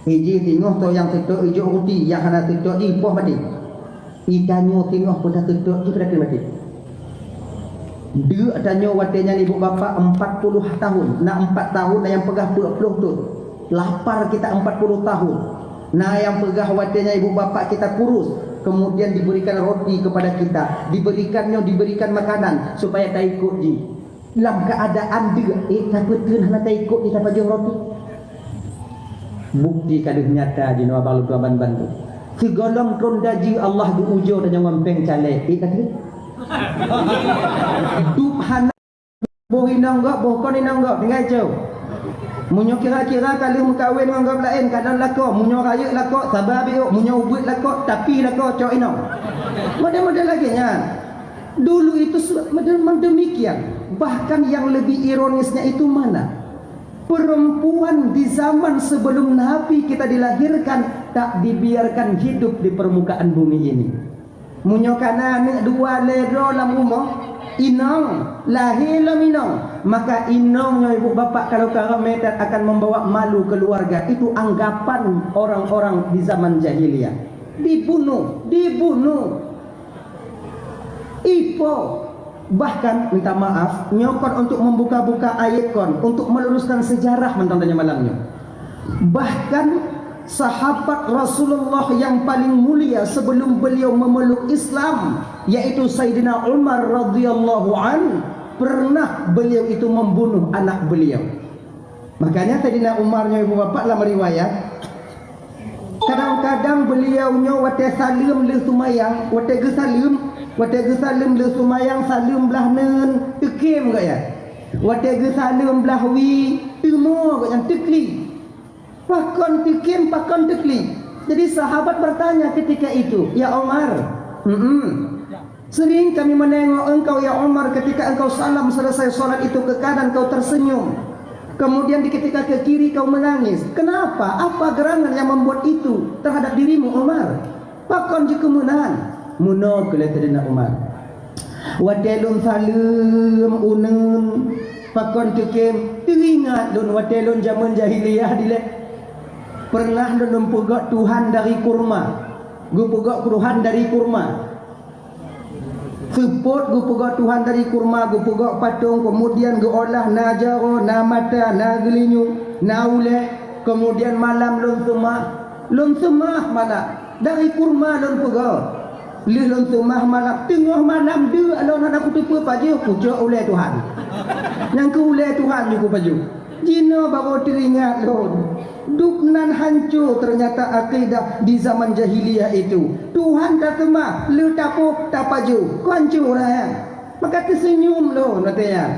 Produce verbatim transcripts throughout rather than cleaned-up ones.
Iji singoh toh nyang seutôt ijok ruti, nyang hana seutôt jih poh maté. Itanyoe singoh peue taseutôt jih peue tateun maté. Deuk tanyoe watée nyan ibu bapak empat puluh tahun, na empat tahun, na nyang peugah peuet ploh thon. Lapar kita empat puluh tahun. Na nyang peugah watée nyan ibu bapak kita kurus, kemudian diberikan roti kepada kita, diberikan nyoe, diberikan makanan supaya taikot jih. Lam keuadaan deuk, ék tapeuteun hana taikot jih tapajoh roti. Bukti ka lheueh nyata jinoe abang lôn tuan ban-ban tu. Sigohlom tron dajih Allah geuujoe tanyoe ngon péng caleg, ék tateun. Dup hana boh inong gob, boh kon inong gob, tinggai cok. Meunyoe kira-kira ka lheueh meukawen ngon gob laén, kadang lakoe, meunyoe rayeuk lakoe, saba biôk, meunyoe ubit lakoe, tapi lakoe cok inong. Model-model lagée nyan. Dulu itu se-, model demikian. Bahkan yang lebih ironisnya itu mana? Perempuan di zaman sebelum Nabi kita dilahirkan tak dibiarkan hidup di permukaan bumi ini. Meunyoe kana aneuk dua lé droe lam rumoh, inong, lahé lom inong, maka inong nyoe ibu bapak kalau ka ramé that akan membawa malu keluarga. Itu anggapan orang-orang di zaman jahiliyah. Dibunuh, dibunuh. Ipo, bahkan minta maaf, nyoe kon untuk membuka-buka aib kon, untuk meluruskan sejarah mantong tanyoe malam nyoe. Bahkan sahabat Rasulullah yang paling mulia sebelum beliau memeluk Islam, yaitu Sayyidina Umar radhiyallahu an, pernah beliau itu membunuh anak beliau. Makanya Saidina Umar nyoe ibu bapak lam riwayat, kadang-kadang beliau nyoe watée saleuem lheueh seumayang, watée geusaleuem, watée geusaleuem lheueh seumayang saleuem blah neuen, teukem gobnyan. Watée geusaleuem blah wie, teumo gobnyan, teukli. Pakon teukem, pakon teukli? Jadi sahabat bertanya ketika itu, "Ya Umar, mm-mm, sering kami menengok engkau ya Umar ketika engkau salam selesai salat itu ke kanan kau tersenyum. Kemudian di ketika ke kiri kau menangis. Kenapa? Apa gerangan yang membuat itu terhadap dirimu Umar? Pakon jeukeumeunan?" Meunoe keuh lé Saidina Umar. Watée lôn saleuem uneuen, pakon teukem, teuingat lôn watée lôn jamén jahiliyah dilée. Pernah lôn, lôn peugét Tuhan dari kurma. Geupeugét Tuhan dari kurma. Seupôt geupeugét Tuhan dari kurma, geupeugét patong, kemudian geuolah na jaroe, na mata, na geulinyueng, na ulée, kemudian malam lôn seumah. Lôn seumah mana? Dari kurma lôn peugét. Lheueh lôn seumah malam, teungoh malam deuk lôn hana kuteupeue pajoh, kucok ulée Tuhan. Nyang keu ulée Tuhan ju kupajoh. Jinoe baru teuingat lôn. Dup nan hanco ternyata akidah di zaman jahiliyah itu. Tuhan taseumah, lheueh tapoh, tapajoh, keu hanco ureuëng. Maka teuseunyum lôn watée nyan.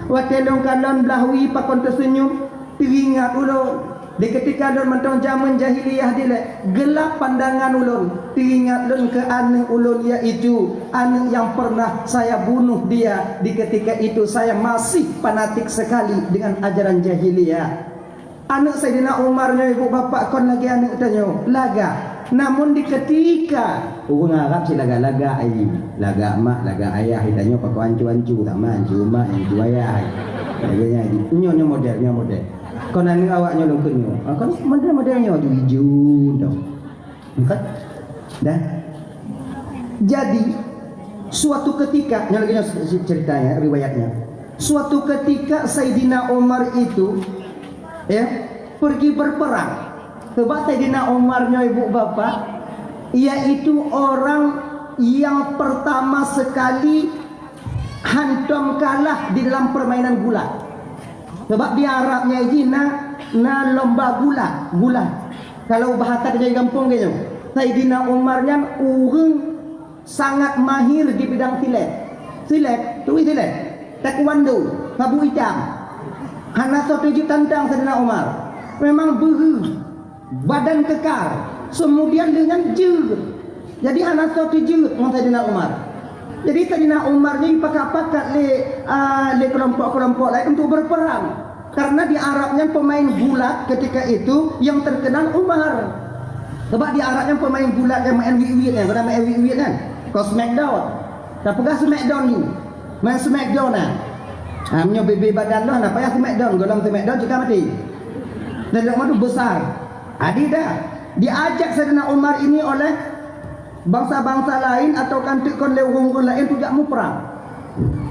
Watée lôn kalon blah wie pakon teuseunyum, teuingat ulôn. Di keutika lôn mantong jamén jahiliyah dilée, geulap pandangan ulôn, teuingat lôn keu aneuk ulôn, yaitu aneuk nyang pernah saya bunuh dia. Di keutika itu saya masih fanatik sekali dengan ajaran jahiliyah. Aneuk Saidina Umar nyoe ibu bapak kon lagée aneuk tanyoe, lagak. Namun di keutika ureuëng Arab cit lagak-lagak ai, lagak mak, lagak ayah, tanyoe pakon ancu-ancu, sama ancu mak, ancu ayah. Lagée nyan, nyoe, nyoe model, nyoe model. Kon aneuk awak nyoe lôn keunoe. Ah, kon model-model nyoe ju ijo tau. Bukan? Dah. Jadi suatu ketika, nyoe lagée nyoe ceritanya, riwayatnya. Suatu ketika Saidina Umar itu, ya, pergi berperang. Sebab Saidina Umar nyoe ibu bapak, yaitu orang yang pertama sekali hantom kalah di dalam permainan gulat. Sebab di Arab nyan jih na, na lomba gulat, gulat. Kalau bahasa di gampông geuh nyoe, Saidina Umar nyan ureuëng sangat mahir di bidang silet. Silet, turi silet, taekwondo, sabu itam. Hana soe teujeuet tantang Saidina Umar. Memang beuhe. Badan kekar, keumudian lheueh nyan jeuet. Jadi hana soe teujeuet ngon Saidina Umar. Jadi Saidina Umar nyoe jipakat-pakat lé, a, lé keulompok-keulompok laén untuk berperang. Karena di Arab nyan pemain gulat ketika itu yang terkenal Umar. Sebab di Arab nyan pemain gulat nyang maén wiet-wiet nyan, guna maén wiet-wiet nyan. Kon smackdown. Tapeugah smackdown ni. Main smackdown nah. Ha, meunyoe bibé badan lôn, na payah smackdown, gohlom smackdown cit ka maté. Dan lôn madu besar. Adi dah, diajak Saidina Umar ini oleh bangsa-bangsa lain atau kan teuk kon lé ureuëng-ureuëng laén untuk jak muprang.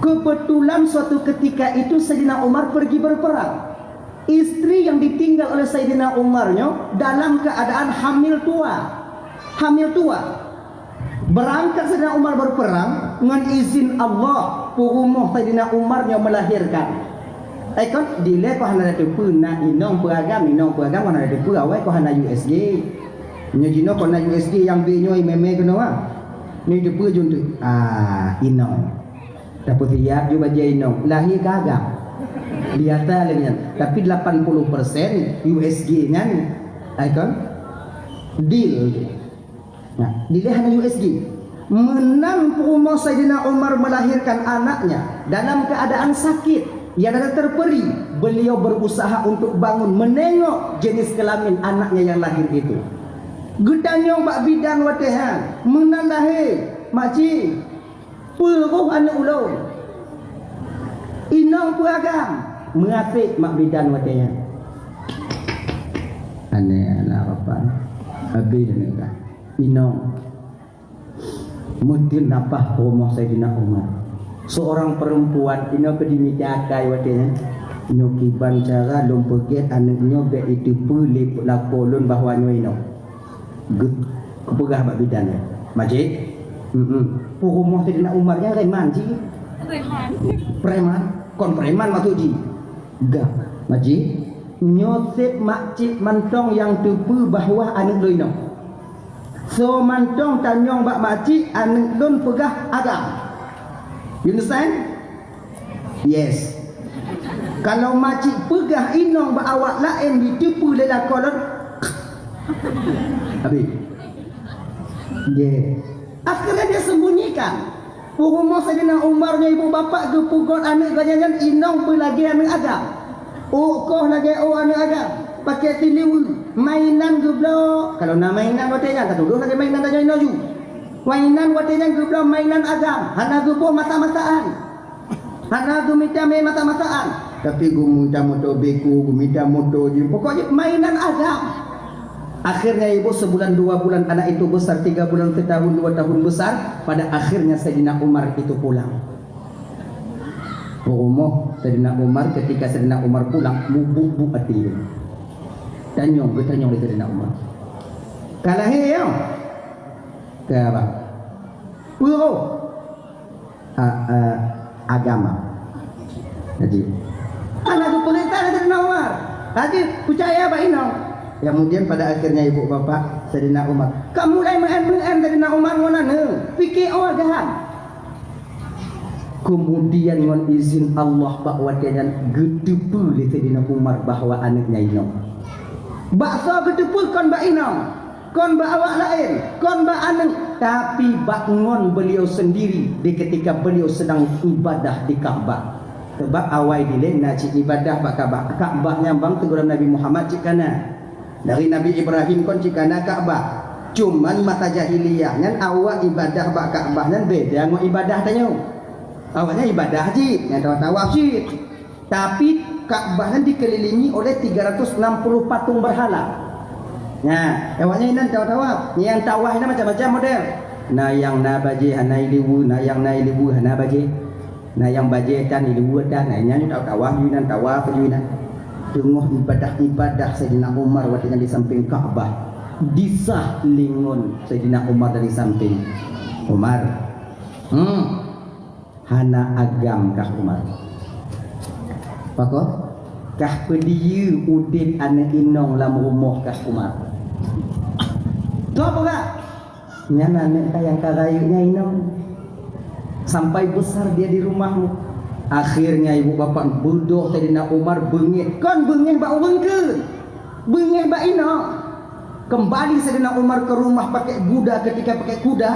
Kebetulan suatu ketika itu Saidina Umar pergi berperang. Istri yang ditinggal oleh Saidina Umar nyoe dalam keadaan hamil tua. Hamil tua. Beurangkat Saidina Umar berperang, ngon izin Allah, peurumoh Saidina Umar nyoe melahirkan. Eh kon, dilée kon hana teupeue na inong peue agam, inong peue agam kon hana teupeue, awai kon hana U S G. Nyoe jinoe kon na U S G nyang B nyoe mé-mé keunoe ah. Nyoe teupeue jeuet tu. Ah, inong. Tapeusiap ju bajée inong, lahé ka agam. Biasa lagée nyan. Tapi lapan puluh persen U S G nyan, eh kon, deal. Nah, dilée hana U S G. Meunan peurumoh Saidina Umar melahirkan anaknya dalam keadaan sakit, yang ada terperi, beliau berusaha untuk bangun menengok jenis kelamin anaknya yang lahir itu. Geutanyong bak bidan watée nyan, meunan lahé, "Makcik, peue roh aneuëk ulôn? Inong peue agam?" Meuasék mak bidan watée nyan. Aneh anak bapak. Habéh aneuëk ka. Inong. Meuteun nafah rumoh Saidina Umar. Seorang perempuan inoe keu dimita akai watée nyan. Nyoe kiban cara lôn peugét aneuëk nyoe bék iteupeue lé lakoe lôn bahwa nyoe inong. Geupeugah bak bidan nyan, "Makcik, mm peurumoh Saidina Umar nyan reman cit." Preman. Kon preman maksud jih. Gah, "Makcik, nyoe sép makcik mantong nyang teupeue bahwa aneuëk lôn inong. Soe mantong tanyong bak makcik, aneuëk lôn peugah agam." You understand? Yes. Kalau makcik peugah inong bak awak laén jiteupeue lé lakoe lôn, habéh. Yes. Akhirnya dia sembunyikan. Peurumoh Saidina Umar nyoe ibu bapak geupeugot aneuëk geuh nyan inong peue lagée aneuëk agam. Ôk koh lagée ôk aneuëk agam. Pakai tiliweue, mainan geubloe. Kalau na mainan watée nyan, tatudoh lagée mainan tanyoe inoe ju. Mainan watée nyan geubloe mainan agam, hana geuboh masa-masaan. Hana geumita mé masa-masaan. Tapi geumita moto beko, geumita moto jih. Pokok jih mainan agam. Akhirnya ibu sebulan dua bulan anak itu besar, tiga bulan setahun dua tahun besar, pada akhirnya Saidina Umar itu pulang. Peurumoh Saidina Umar, ketika Saidina Umar pulang, mubuk-buk até. Tanyong, geutanyong lé Saidina Umar. Ka lahé nyoe? Ka bah. Peue roh? A, a, agama. Jadi, hana geupeurintah lé Saidina Umar. Jadi, peucaya bak inong. Kemudian pada akhirnya ibu bapak Saidina Umar. Ka mulai meu'en-meu'en Saidina Umar ngon aneuëk. Pike, oh, agam. Kemudian ngon izin Allah bak watée nyan geuteupeue lé Saidina Umar bahwa aneuëk nyan inong. Bak soe geuteupeue kon bak inong. Kon bak awak laén, kon bak aneuëk, tapi bak ngon beliau sendiri di ketika beliau sedang ibadah di Ka'bah. Sebab awai dilée na cit ibadah bak Ka'bah. Ka'bah nyang bang teungku Nabi Muhammad cit kana. Dari Nabi Ibrahim kon cit kana Ka'bah. Cuman masa jahiliyah nyan awak ibadah bak Ka'bah nyan beda ngon ibadah tanyoe. Awaknyan ibadah cit, nyang tawaf-tawaf cit. Tapi Ka'bah nyan dikelilingi oleh tiga ratus enam puluh patung berhala. Nah, awaknyan inan tawaf-tawaf. Nyang tawaf inan macam-macam model. Na nyang na bajée hana ileue, na nyang na ileue hana bajée. Na nyang bajée tan ileue tan, na nyan tawaf-tawaf inan tawaf inan. Teungoh ibadah-ibadah Saidina Umar watée nyan di samping Ka'bah. Disah lingon Saidina Umar dari samping. Umar. Hmm. Hana agam kah Umar. Pakon? Kah peudiyeu udeb aneuëk inong lam rumoh kah Umar. Toh peugah? Nyan aneuëk ka nyang ka rayeuk nyan inong. Sampai besar dia di rumahmu. Akhirnya ibu bapak beudôh Saidina Umar beungéh. Kon beungéh bak ureuëng keu. Beungéh bak inong. Kembali Saidina Umar ke rumah pakai kuda, ketika pakai kuda,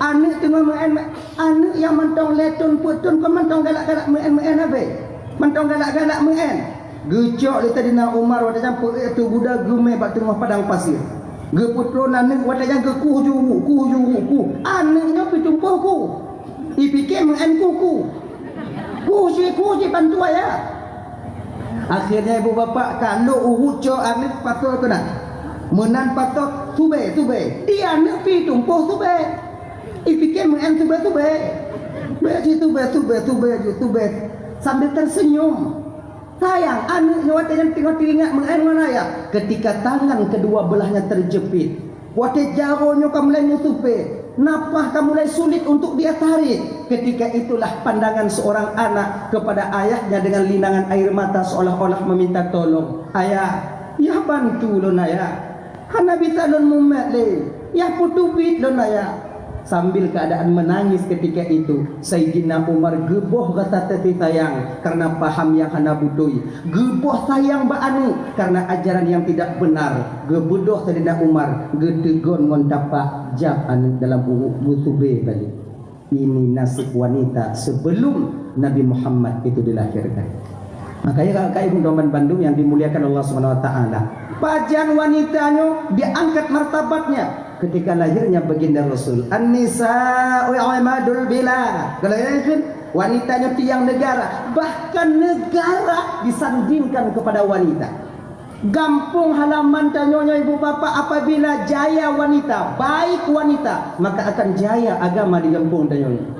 aneuëk teungoh meu'en, aneuëk nyang mantong lhée thon peuet thon kon mantong galak-galak meu'en-meu'en habéh. Mantong galak-galak meu'en. Geucok lé Saidina Umar watée nyan peuet ateueh kuda geumé bak teungoh padang pasir. Geupeutron aneuëk watée nyan geukuh ju, kuh ju, kuh. Aneuëk nyoe peutumpôh kuh. Ipike meu'en kuku. Kuji, kuji bantuan ya. Akhirnya ibu bapak kalok uhu cok aneuëk pasoe keunan. Meunan patot, subé, subé. Di aneuk pi tumpôh subé. Ipike meu'en subé-subé. Bèk jitubé, tubé, tubé, tubé. Sambil tersenyum. Sayang, aneuk nyoe watèe nyan teungoh teuingat meu'en ngon ayah. Ketika tangan kedua belahnya terjepit. Watèe jaroe nyoe ka mulai meusupé. Nafas ka mulai sulit untuk dia tarik. Ketika itulah pandangan seorang anak kepada ayahnya dengan linangan air mata seolah-olah meminta tolong. "Ayah, yah bantu lôn, ayah. Hana bisa lôn mumat lé. Yah peuteubiet lôn, ayah." Sambil keadaan menangis ketika itu, Saidina Umar geuboh rasa teuntèe sayang karena paham nyang hana beutôi. Geuboh sayang bak aneuk karena ajaran yang tidak benar. Geubeudôh Saidina Umar, geuteugon ngon tapak, jak aneuk dalam uruek, geusubé balék. Ini nasib wanita sebelum Nabi Muhammad itu dilahirkan. Makanya, kakak ibu teman bandum yang dimuliakan Allah Subhanahu wa Ta'ala, pajan wanita nyoe diangkat martabatnya ketika lahirnya baginda Rasul. "An-nisa'u imadul bilad." Kalau ya kan, wanita nyoe tiang negara, bahkan negara disandingkan kepada wanita. Gampông halaman tanyoe nyoe, ibu bapak, apabila jaya wanita, baik wanita, maka akan jaya agama di gampông tanyoe nyoe.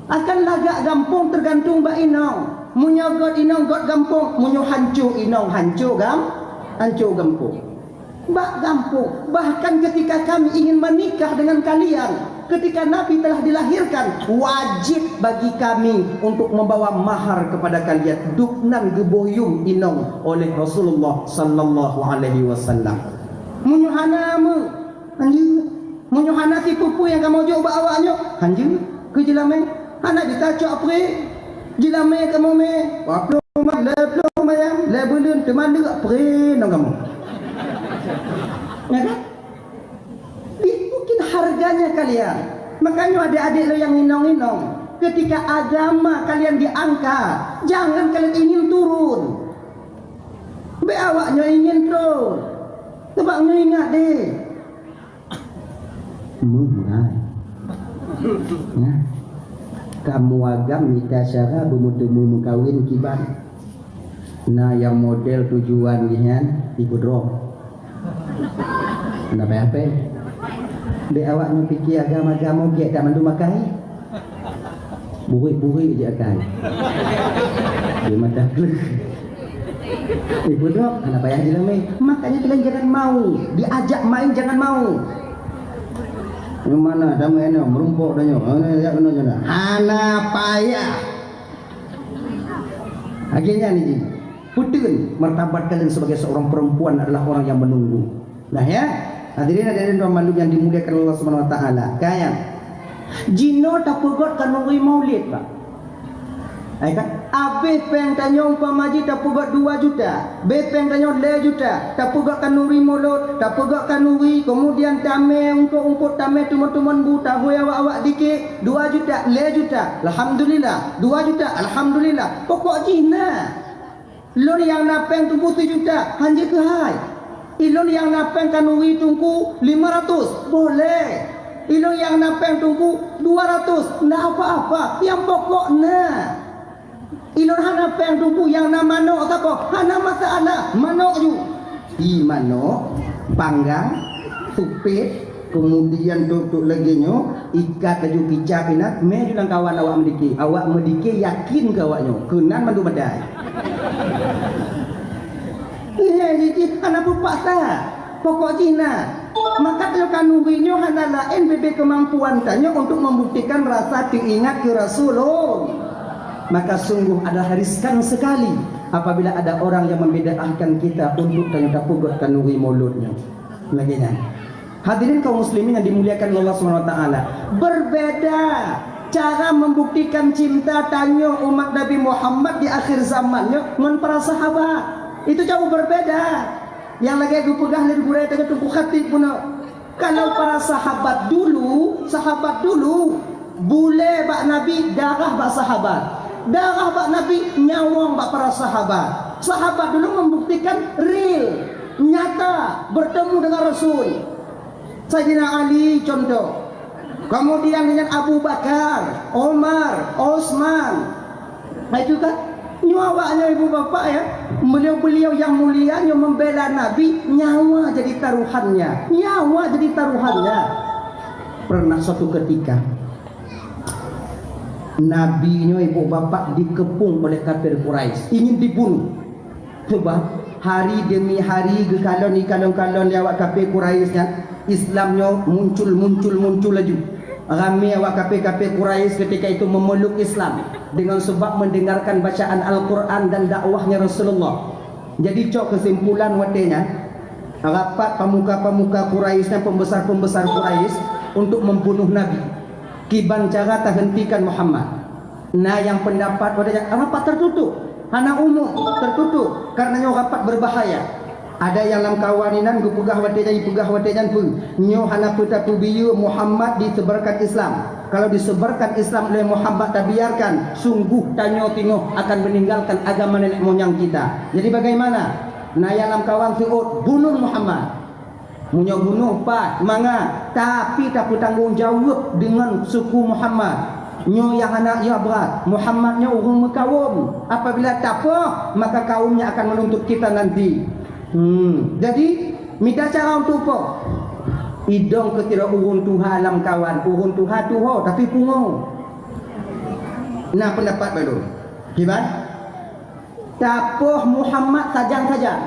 Akan lagak gampông tergantung bak inong. Meunyoe gét inong, gét gampông. Meunyoe hanco inong, hanco gam-, hanco gampông. Bak gampông, bahkan ketika kami ingin menikah dengan kalian, ketika Nabi telah dilahirkan, wajib bagi kami untuk membawa mahar kepada kalian. Dubnan geuboh yum inong oleh Rasulullah sallallahu alaihi wasallam. Meunyoe hana meu-, hanjeuet. Meunyoe hana sipeue-peue nyang kamoe jok bak awak nyoe, hanjeuet keu jeulamé. Hana jitacok pré. Jeulamé kamoe mé, dua ploh ma-, lhèe ploh mayam, lhèe buleuen teuma lheueh pré ngon kamoe. Ya kan? Ih, mungkin harganya kalian. Makanya adik-adik lo nyang inong-inong, ketika agama kalian diangkat, jangan kalian ingin turun. Bèk awak nyoe ingin turun. Sebab nyoe ingat deh. Meuhai. Nah, kamoe agam mita syara beumeuteumé meukawen kiban. Na nyang model tujuan jih nyan ipeudrop. Hana payah pèng. Dek awak nyoe pike agam-agam ogek dak mandum akai. Burik-burik je akai. Di mata gleh. Ipeudrop, hana payah jilamé. Makanya kalian jangan mau. Diajak main jangan mau. Yang mana damai ni, merumpok dah nyoh. Hana payah. Akhirnya ni, peuteun martabat kalian sebagai seorang perempuan adalah orang yang menunggu. Nah ya, hadirin hadirin dan mandum yang dimuliakan Allah Subhanahu wa taala. Kayang. Jinoe tapeugot khanuri maulid, Pak. Hai kan? Abéh péng tanyoe umpama jih tapeugot dua juta, abéh péng tanyoe lhèe juta, tapeugot khanuri mulod, tapeugot khanuri, kemudian tamé ungkot-ungkot, tamé teumon-teumon bu, tahôi awak-awak dikit, dua juta, lhèe juta, alhamdulillah, dua juta, alhamdulillah. Pokok jih na. Lôn nyang na péng teungku sijuta, hanjeuet keuhai. Ilôn nyang na péng khanuri teungku lima ratus, boleh. Ilôn nyang na péng teungku dua ratus, ndak apa-apa. Nyang pokok na. Ilôn hana péng teungku, nyang na manok saboh, hana masalah. Manok ju. Di manok, panggang, supet, kemudian trok-trok lagèe nyoe, ikat laju kicap inan, mé ju lam kawan awak meudike. Awak meudike yakin keu awak nyoe, keunan mandum meudai. Nyan jih hana peupaksa, pokok jih na. Maka teuka nuri nyoe hana laén bibit keumampuan tanyoe untuk membuktikan rasa teuingat keu Rasulullah. Maka sungguh adalah riskan sekali apabila ada orang yang membid'ahkan kita untuk tanyoe tapeugot khanuri mulod nyoe. Lagèe nyan. Hadirin kaum muslimin yang dimuliakan Allah Subhanahu wa taala, berbeda cara membuktikan cinta tanyoe umat Nabi Muhammad di akhir zaman nyoe ngon para sahabat. Itu jauh berbeda. Nyang lagèe geupeugah lé gurèe tanyoe Teungku Khatib bunoe. Kalau para sahabat dulu, sahabat dulu, bulèe bak Nabi, darah bak sahabat. Darah bak Nabi, nyawöng bak para sahabat. Sahabat dulu membuktikan real, nyata, bertemu dengan Rasul. Sayyidina Ali contoh. Kemudian dengan Abu Bakar, Umar, Utsman. Nah, itu kan. Nyoe awaknyoe ibu bapak ya, beliau-beliau yang mulia nyoe membela Nabi, nyawa jadi taruhannya, nyawa jadi taruhannya. Pernah suatu ketika, Nabi nyoe ibu bapak dikepung oleh kafir Quraisy, ingin dibunuh. Sebab hari demi hari geukalon ikalon-kalon lé awak kafir Quraisy nyan, Islam nyoe muncul, muncul, muncul laju. Ramé awak kafir-kafir Quraisy ketika itu memeluk Islam dengan sebab mendengarkan bacaan Al-Quran dan dakwahnya Rasulullah. Jadi cok kesimpulan watée nyan, rapat pemuka-pemuka Quraisy dan pembesar-pembesar Quraisy untuk membunuh Nabi. Kiban cara tahentikan Muhammad. Na nyang pendapat watée nyan rapat tertutup, hana umum, tertutup, karena nyoe rapat berbahaya. Ada nyang lam kawan inan geupeugah watée nyan, ipeugah watée nyan peue? Nyoe hana peue tapeubiyeu Muhammad disebarkan Islam. Kalau disebarkan Islam oleh Muhammad tabiarkan, sungguh tanyoe tingoh akan meninggalkan agama nenek moyang kita. Jadi bagaimana? Na nyang lam kawan seuôt, bunuh Muhammad. Meunyoe bunoh pat, mangat, tapi tapeutanggong jaweueb deungon suku Muhammad. Nyoe nyang hana, nyoe brat. Muhammad nyoe ureuëng meukawöm. Apabila tapoh, maka kaumnya akan menuntut kita nanti. Hmm. Jadi, mita cara untuk poh. Idong keu sidroe ureuëng tuha lam kawan, ureuëng tuha tuho tapi pungo. Na pendapat baru. Kiban? Tapoh Muhammad sajan-sajan.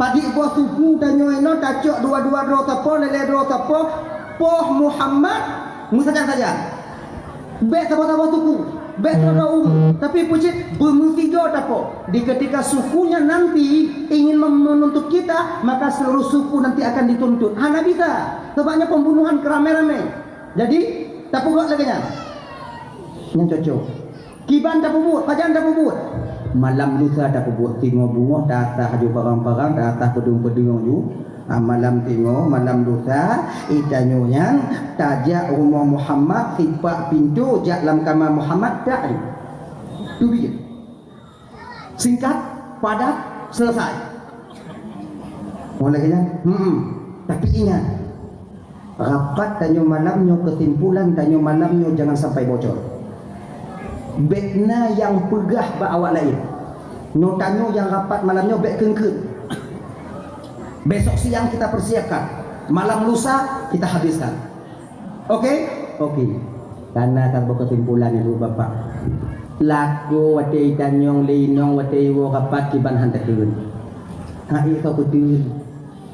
Padit boh suku tanyoe inoe tacok dua-dua droe sapoh, lhée-lhée droe sapoh, poh Muhammad meusajan-sajan. Bék saboh-saboh suku, bék saboh umu, tapi peucit beumeusigoe tapoh. Di ketika sukunya nanti ingin mem-, menuntut kita, maka seluruh suku nanti akan dituntut. Hana bisa, sebabnya pembunuhan keramai-ramai. Jadi, tapeubuet lagée nyan. Nyan cocok. Kiban tapeubuet, pajan tapeubuet. Malam lusa tapeubuet, singoh beungoh taatah aju parang-parang, taatah peudeueng-peudeueng ju. Ah, malam singoh, malam lusa, itanyoe nyan tajak rumoh Muhammad, sipak pintoe, jak lam kama Muhammad, tak aju. Tu bijéh. Singkat, padat, selesai. Mulai kejang, hmm. Tapi ingat, rapat tanyoe malam nyoe, kesimpulan tanyoe malam nyoe jangan sampai bocor. Bék na nyang peugah bak awak laén. Nyoe tanyoe nyang rapat malam nyoe bék keungkeut. Besok siang kita persiapkan. Malam lusa kita habiskan. Oke? Oke. Kana saboh kesimpulan, Ibu Bapak. Lakoe watée itanyong lé inong watée iwoe rapat kiban han takheun. Hai ka peuteun.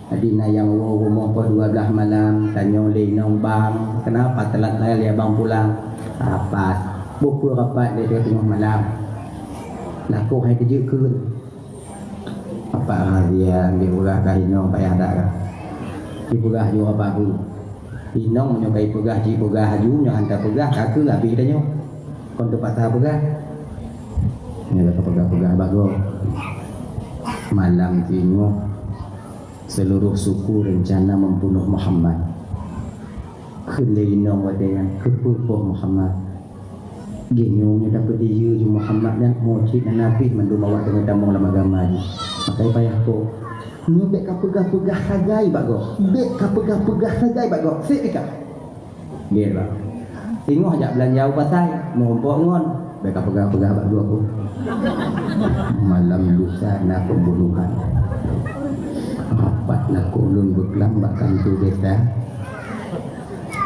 Jadi na nyang woe rumoh poh dua blaih malam, tanyong lé inong bang, kenapa telat saya lé abang pulang? Rapat. Bukui rapat lé teungoh malam. Lakoe hai teujeukeun. Apa rahasia, dipeugah ka inong payah dak kah? Dipeugah jua apa aku? Inong meunyoe ka ipeugah, jipeugah aju, nyoe han tapeugah, ka keuh habéh tanyoe. Kon teupaksa peugah. Nyoe ka peugah-peugah bagoe. Malam singoh, seluruh suku rencana membunuh Muhammad. Kheun lé inong watée nyan, keupeue poh Muhammad? Geunyoe nyoe dapeuet diyeu ju Muhammad nyan, ho cit na Nabi mandum awak teungoh tamong lam agama jih. Makai payah poh. Nyoe bék ka peugah-peugah sagai bak gob. Bék ka peugah-peugah sagai bak gob. Sép ikah. Gét bak. Singoh jak beulanja u pasai, meurumpok ngon. Bék ka peugah-peugah bak gob. Malam lusa na pembunuhan. Rapat lakoe lôn beuklam bak kantô desa.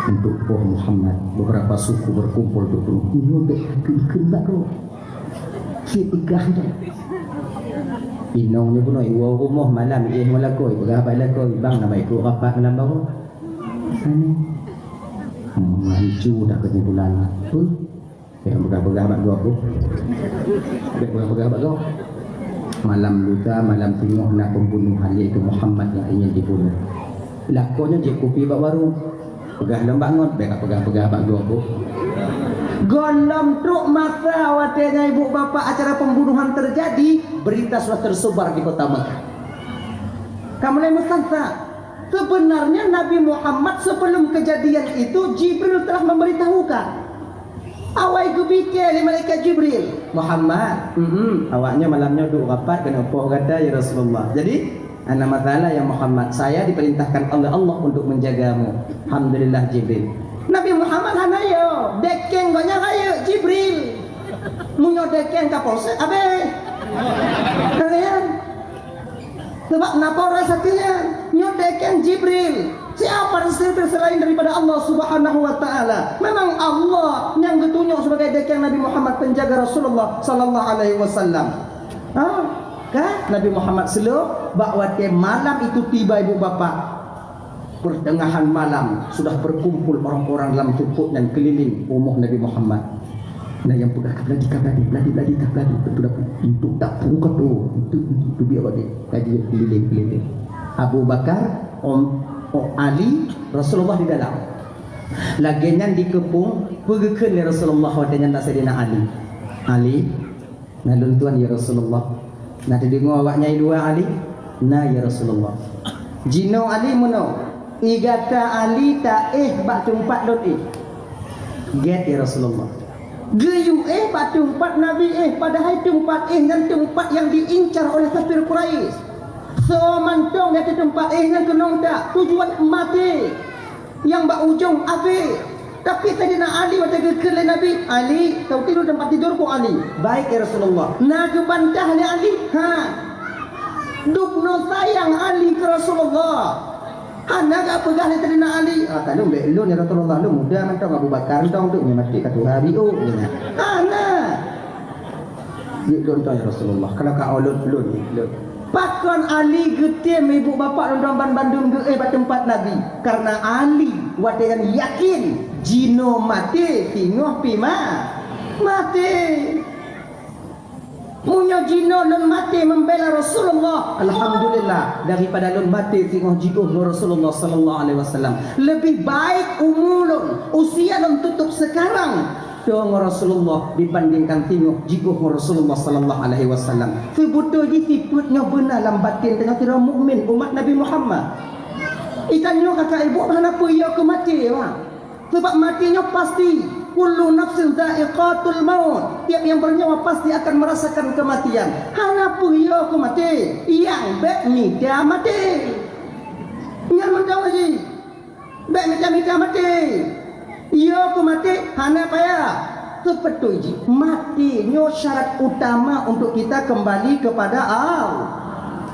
Untuk poh Muhammad, beberapa suku berkumpul untuk bunuh. Nyoe bék takheun-kheun bak droe. Cit peugah dah. Inong nyoe bunoe iwoe rumoh malam, iéh ngon lakoe, peugah bak lakoe, "Bang, nama ikôt rapat malam baroe." Sana. Hmm, hancu dah kesimpulan. Huh? Bék peugah-peugah bak gob tu. Bék peugah-peugah bak gob. Malam lusa, malam singoh na pembunuhan, yaitu Muhammad yang ingin dibunuh. Lakoe nyoe jép kupi bak warong. Peugah lom bak ngon, bék ka peugah-peugah bak gob tu. Gohlom trok masa watée nyan ibu bapak acara pembunuhan terjadi, berita sudah tersebar di kota Mekah. Ka mulai meusan sa. Sebenarnya Nabi Muhammad sebelum kejadian itu Jibril telah memberitahukan. Awai geupike lé malaikat Jibril, "Muhammad, mm, awaknyoe malam nyoe duek rapat keuneuk poh gata, ya Rasulullah. Jadi, hana masalah, ya Muhammad. Saya diperintahkan oleh Allah untuk menjagamu." Alhamdulillah, Jibril. Nabi Muhammad hana yo, dekeng gobnyan rayeuk Jibril. Meunyoe dekeng Kapolsek, abéh. Kalian. Sebab na Polres hati nyan. Nyoe dekeng Jibril. Siapa selain daripada Allah Subhanahu wa Taala? Memang Allah nyang geutunyok sebagai dekeng Nabi Muhammad, penjaga Rasulullah sallallahu alaihi wasallam. Ha? Kan? Nabi Muhammad seuleuh bak watée malam itu tiba, ibu bapak. Pertengahan malam sudah berkumpul orang-orang dalam sukuk dan keliling rumoh Nabi Muhammad. Nah, yang peugah kabladi, kabladi, bladi, bladi, kabladi. Betul dah. Untuk tak buka tu, untuk, untuk biar bagi kaji keliling-keliling. Abu Bakar, Om, Om Ali, Rasulullah di dalam. Lagée nyan dikeupung, peugeukeun lé Rasulullah watée nyan bak Saidina Ali. Ali, na lôn tuan ya Rasulullah. Na teudeungoe awaknyan i luwa Ali? Na ya Rasulullah. Jinoe Ali meunoe, i gata Ali taéh bak teumpat lôn éh. Gét ya Rasulullah. Geuyue éh bak teumpat Nabi éh, padahai teumpat éh nyan teumpat nyang diincar oleh kafir Quraisy. Soe mantong di ateueh teumpat éh nyan keunong that, tujuan maté. Nyang bak ujong abéh. Tapi Saidina Ali watée geukheun lé Nabi, "Ali, kau tidur tempat tidurku, Ali." "Baik, ya Rasulullah." Na geubantah lé Ali, "Ha. Dubnoe sayang Ali keu Rasulullah." Hana geupeugah lé Saidina Ali, "Ah, ka lôn bék lôn, ya Rasulullah, lôn muda mantong, Abu Bakar mantong tu, nyan maté ka tuha biôh," nyan. Hana. Jeuet lôn toh, ya Rasulullah, kalau ka olot lôn, lôn. Pakon Ali geutem ibu bapak lôn ban bandum geuéh bak teumpat Nabi? Karena Ali watée nyan yakin jinoe maté, singoh pih ma-, maté. Meunyoe jinoe lôn maté membela Rasulullah, alhamdulillah, daripada lôn maté singoh jiôh ngon Rasulullah sallallahu alaihi wasallam. Lebih baik umu lôn, usia lôn tutup sekarang, Toh ngon Rasulullah dibandingkan singoh jiôh ngon Rasulullah sallallahu alaihi wasallam. Seubeutôi jih sifeuet nyoe beuna lam batin tanyoe sidroe mukmin umat Nabi Muhammad. Geutanyoe kakak ibu hana peue yo keu maté, wah. Sebab maté nyoe pasti. Kullu nafsin dha'iqatul maut. Tiap yang bernyawa pasti akan merasakan kematian. Hana peue yo keu maté. Nyang bék mita maté. Nyan mantong jih. Bék mita-mita maté. Yo keu maté hana payah. Seubeutôi jih, maté nyoe syarat utama untuk kita kembali kepada Allah.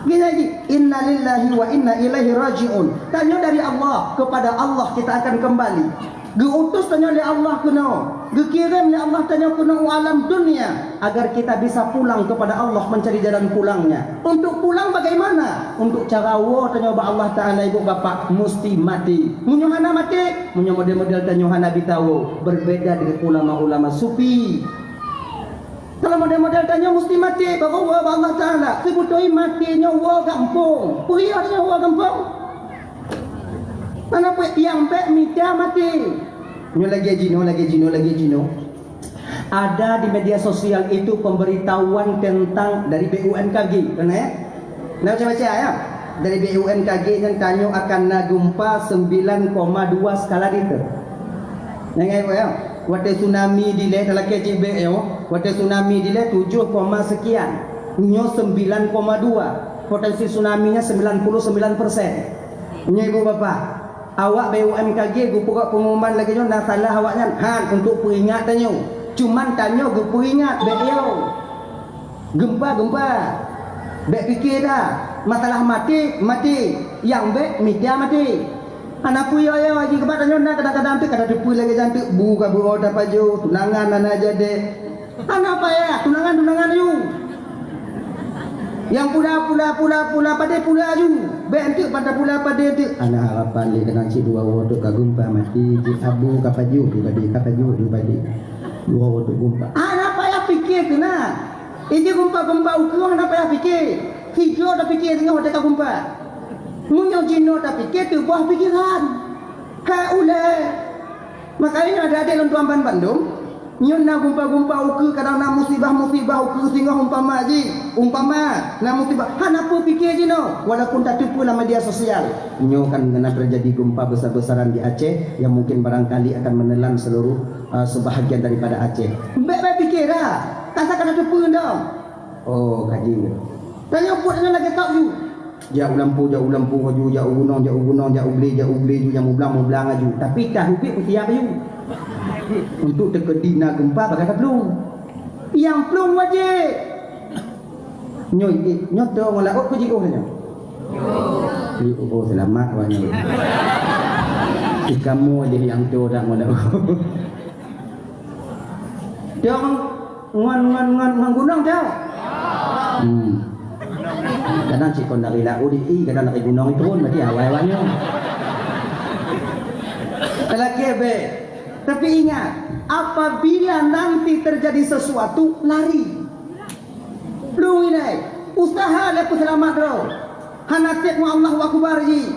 Gini lagi, "Inna lillahi wa inna ilaihi raji'un." Tanyoe dari Allah, kepada Allah kita akan kembali. Geuutus tanyoe lé Allah keunoe, geukirém lé Allah tanyoe keunoe u alam dunia, agar kita bisa pulang kepada Allah, mencari jalan pulangnya. Untuk pulang bagaimana? Untuk cara woe tanyoe bak Allah Taala, ibu bapak, musti maté. Meunyoe hana maté, meunyoe model-model tanyoe hana bitawoe, berbeda dengan ulama-ulama sufi. Kalau model-model tanyoe musti maté, baru woe bak Allah Taala. Seubeutôi maté nyoe woe gampông. Peue tanyoe woe gampông? Hana peue nyang bék mita maté. Nyoe lagée jinoe, lagée jinoe, lagée jinoe. Ada di media sosial itu pemberitahuan tentang dari B U M K G, kan, ya? Nah, baca-baca, ya. Dari B U M K G nyan tanyoe akan na gempa sembilan koma dua skala Richter. Ingat, ya. Watée tsunami dilée talakée cibék, ya. Watée tsunami dilée tujuh koma sekian. Nyoe sembilan koma dua. Potensi tsunami-nya sembilan puluh sembilan persen. Nyoe ibu bapak, awak B U M K G geupeugah pengumuman lagée nyoe na salah awaknyan, han, untuk peuingat tanyoe. Cuman tanyoe geupeuingat bék yo. Gempa, gempa. Bék pike dah. Masalah maté, maté. Nyang bék mita maté. Hana peue yo-yo, jih keubat tanyoe na kadang-kadang teuk kada teupeue lagée nyan teuk bu ka beuo tapajoh, tunangan hana jadi. Hana payah, tunangan-tunangan aju. Nyang pula, pula, pula, pula padé pula aju. Bék enteuk pada pula padé enteuk. Hana harapan lé keunan cit dua woe teuk ka geumpa maté, cit abu ka pajoh di padé, ka pajoh di padé. Dua woe teuk geumpa. Hana payah pike keunan. Iji geumpa-geumpa ukeue hana payah pike. Tiga dah pike singoh watée ka geumpa. Meunyoe jinoe tapike teuboh pikeran. Ka ulée. Makanya ada adik lôn tuan ban bandum, nyoe na gumpa-gumpa ukeue, kadang na musibah-musibah ukeue singoh umpama jih, umpama na musibah, hana peue pike jinoe, walaupun tateupeue lam media sosial. Nyoe kan na terjadi gempa besar-besaran di Aceh yang mungkin barangkali akan menelan seluruh, uh, sebahagian daripada Aceh. Bék-bék pike dah, kasa ka tateupeue dong. Oh, kaji. Tanyoe buet nyoe lagée tauh ju. Jak u lampôh, jak u lampôh aju, jak u gunong, jak u gunong, jak u glé, jak u glé ju, jak mublang, mublang aju. Tapi ka ubit meusiab aju. Untuk teukeudi na geumpa bagaih ka plueng. Nyang plueng wajéb. Nyoe, nyoe teuh ngon laôt keu jiôh nyoe. Jiôh, oh, seulamat awak nyoe. Di kamoe jih nyang teuh dak ngon laôt. Teuh ngon, ngon, ngon, ngon gunong teuh. Hmm. Kadang cit kon dari laôt di, kadang dari gunong turun, berarti awai awak nyoe. Talakée bék. Tapi ingat, apabila nanti terjadi sesuatu, lari. Plueng ilée, usaha lé peuseulamat droe. Hana sép ngon Allahu Akbar jih.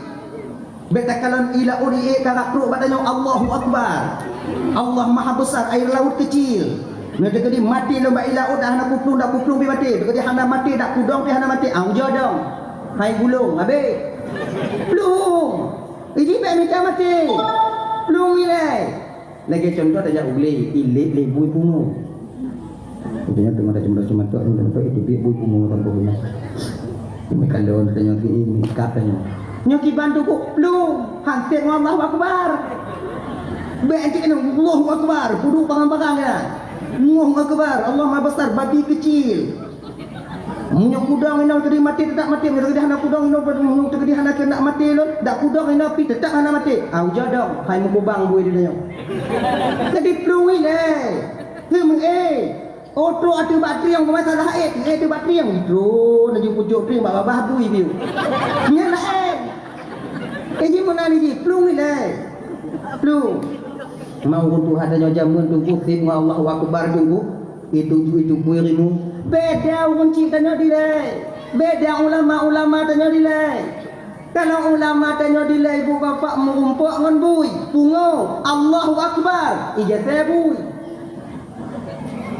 Bék takalon i laôt ié karab trok bak tanyoe, Allahu Akbar. Allah Maha Besar, air laut kecil. Nyoe teukeudi maté lom bak i laôt, dak hana kuplueng, dak kuplueng pih maté. Teukeudi hana maté, dak kudong pih hana maté. Ah, ujoe dong. Hai gulong, habéh. Plueng. Iji bék mita maté. Plueng ilée. Lagée contoh tajak u glé, ilét lé bui pungo. Katanya teuma tajak meudoa cuma tok, cuma tok itu dia bui pungo tanpa guna. Ini kalau tanya ke ini ikat tanya. Nyoe kiban tu kok lu, hansét ngon Allahu Akbar. Bék cit keunoe, Allahu Akbar, puduk bangang-bangang ya. Allahu Akbar, Allah Maha Besar, babi kecil. Meunyoe kudong inoe teukeudi maté, teutap maté. Meunyoe teukeudi hana kudong inoe, meunyoe teukeudi hana keuneuk maté lôn, dak kudong inoe pih teutap hana maté. Ah, ujoe dong, hai meukubang bui di tanyoe. Jadi plueng ilée. Heuem, eh. Oh, trok ateueh bak trieng, keumasalah ék, ék ateueh bak trieng. Trok, laju pucok trieng bak babah bui piôh. Nyan laén. Eh, jih meunan jih, plueng ilée. Plueng. Mau ureuëng tuha tanyoe jameun teungku, sép ngon Allahu Akbar teungku. Itu ju itu kui rimu. Beda ureuëng cit tanyoe dilée. Beda ulama-ulama tanyoe dilée. Kalau ulama tanyoe dilée ibu bapak meurumpok ngon bui, pungo, Allahu Akbar, ijasé bui.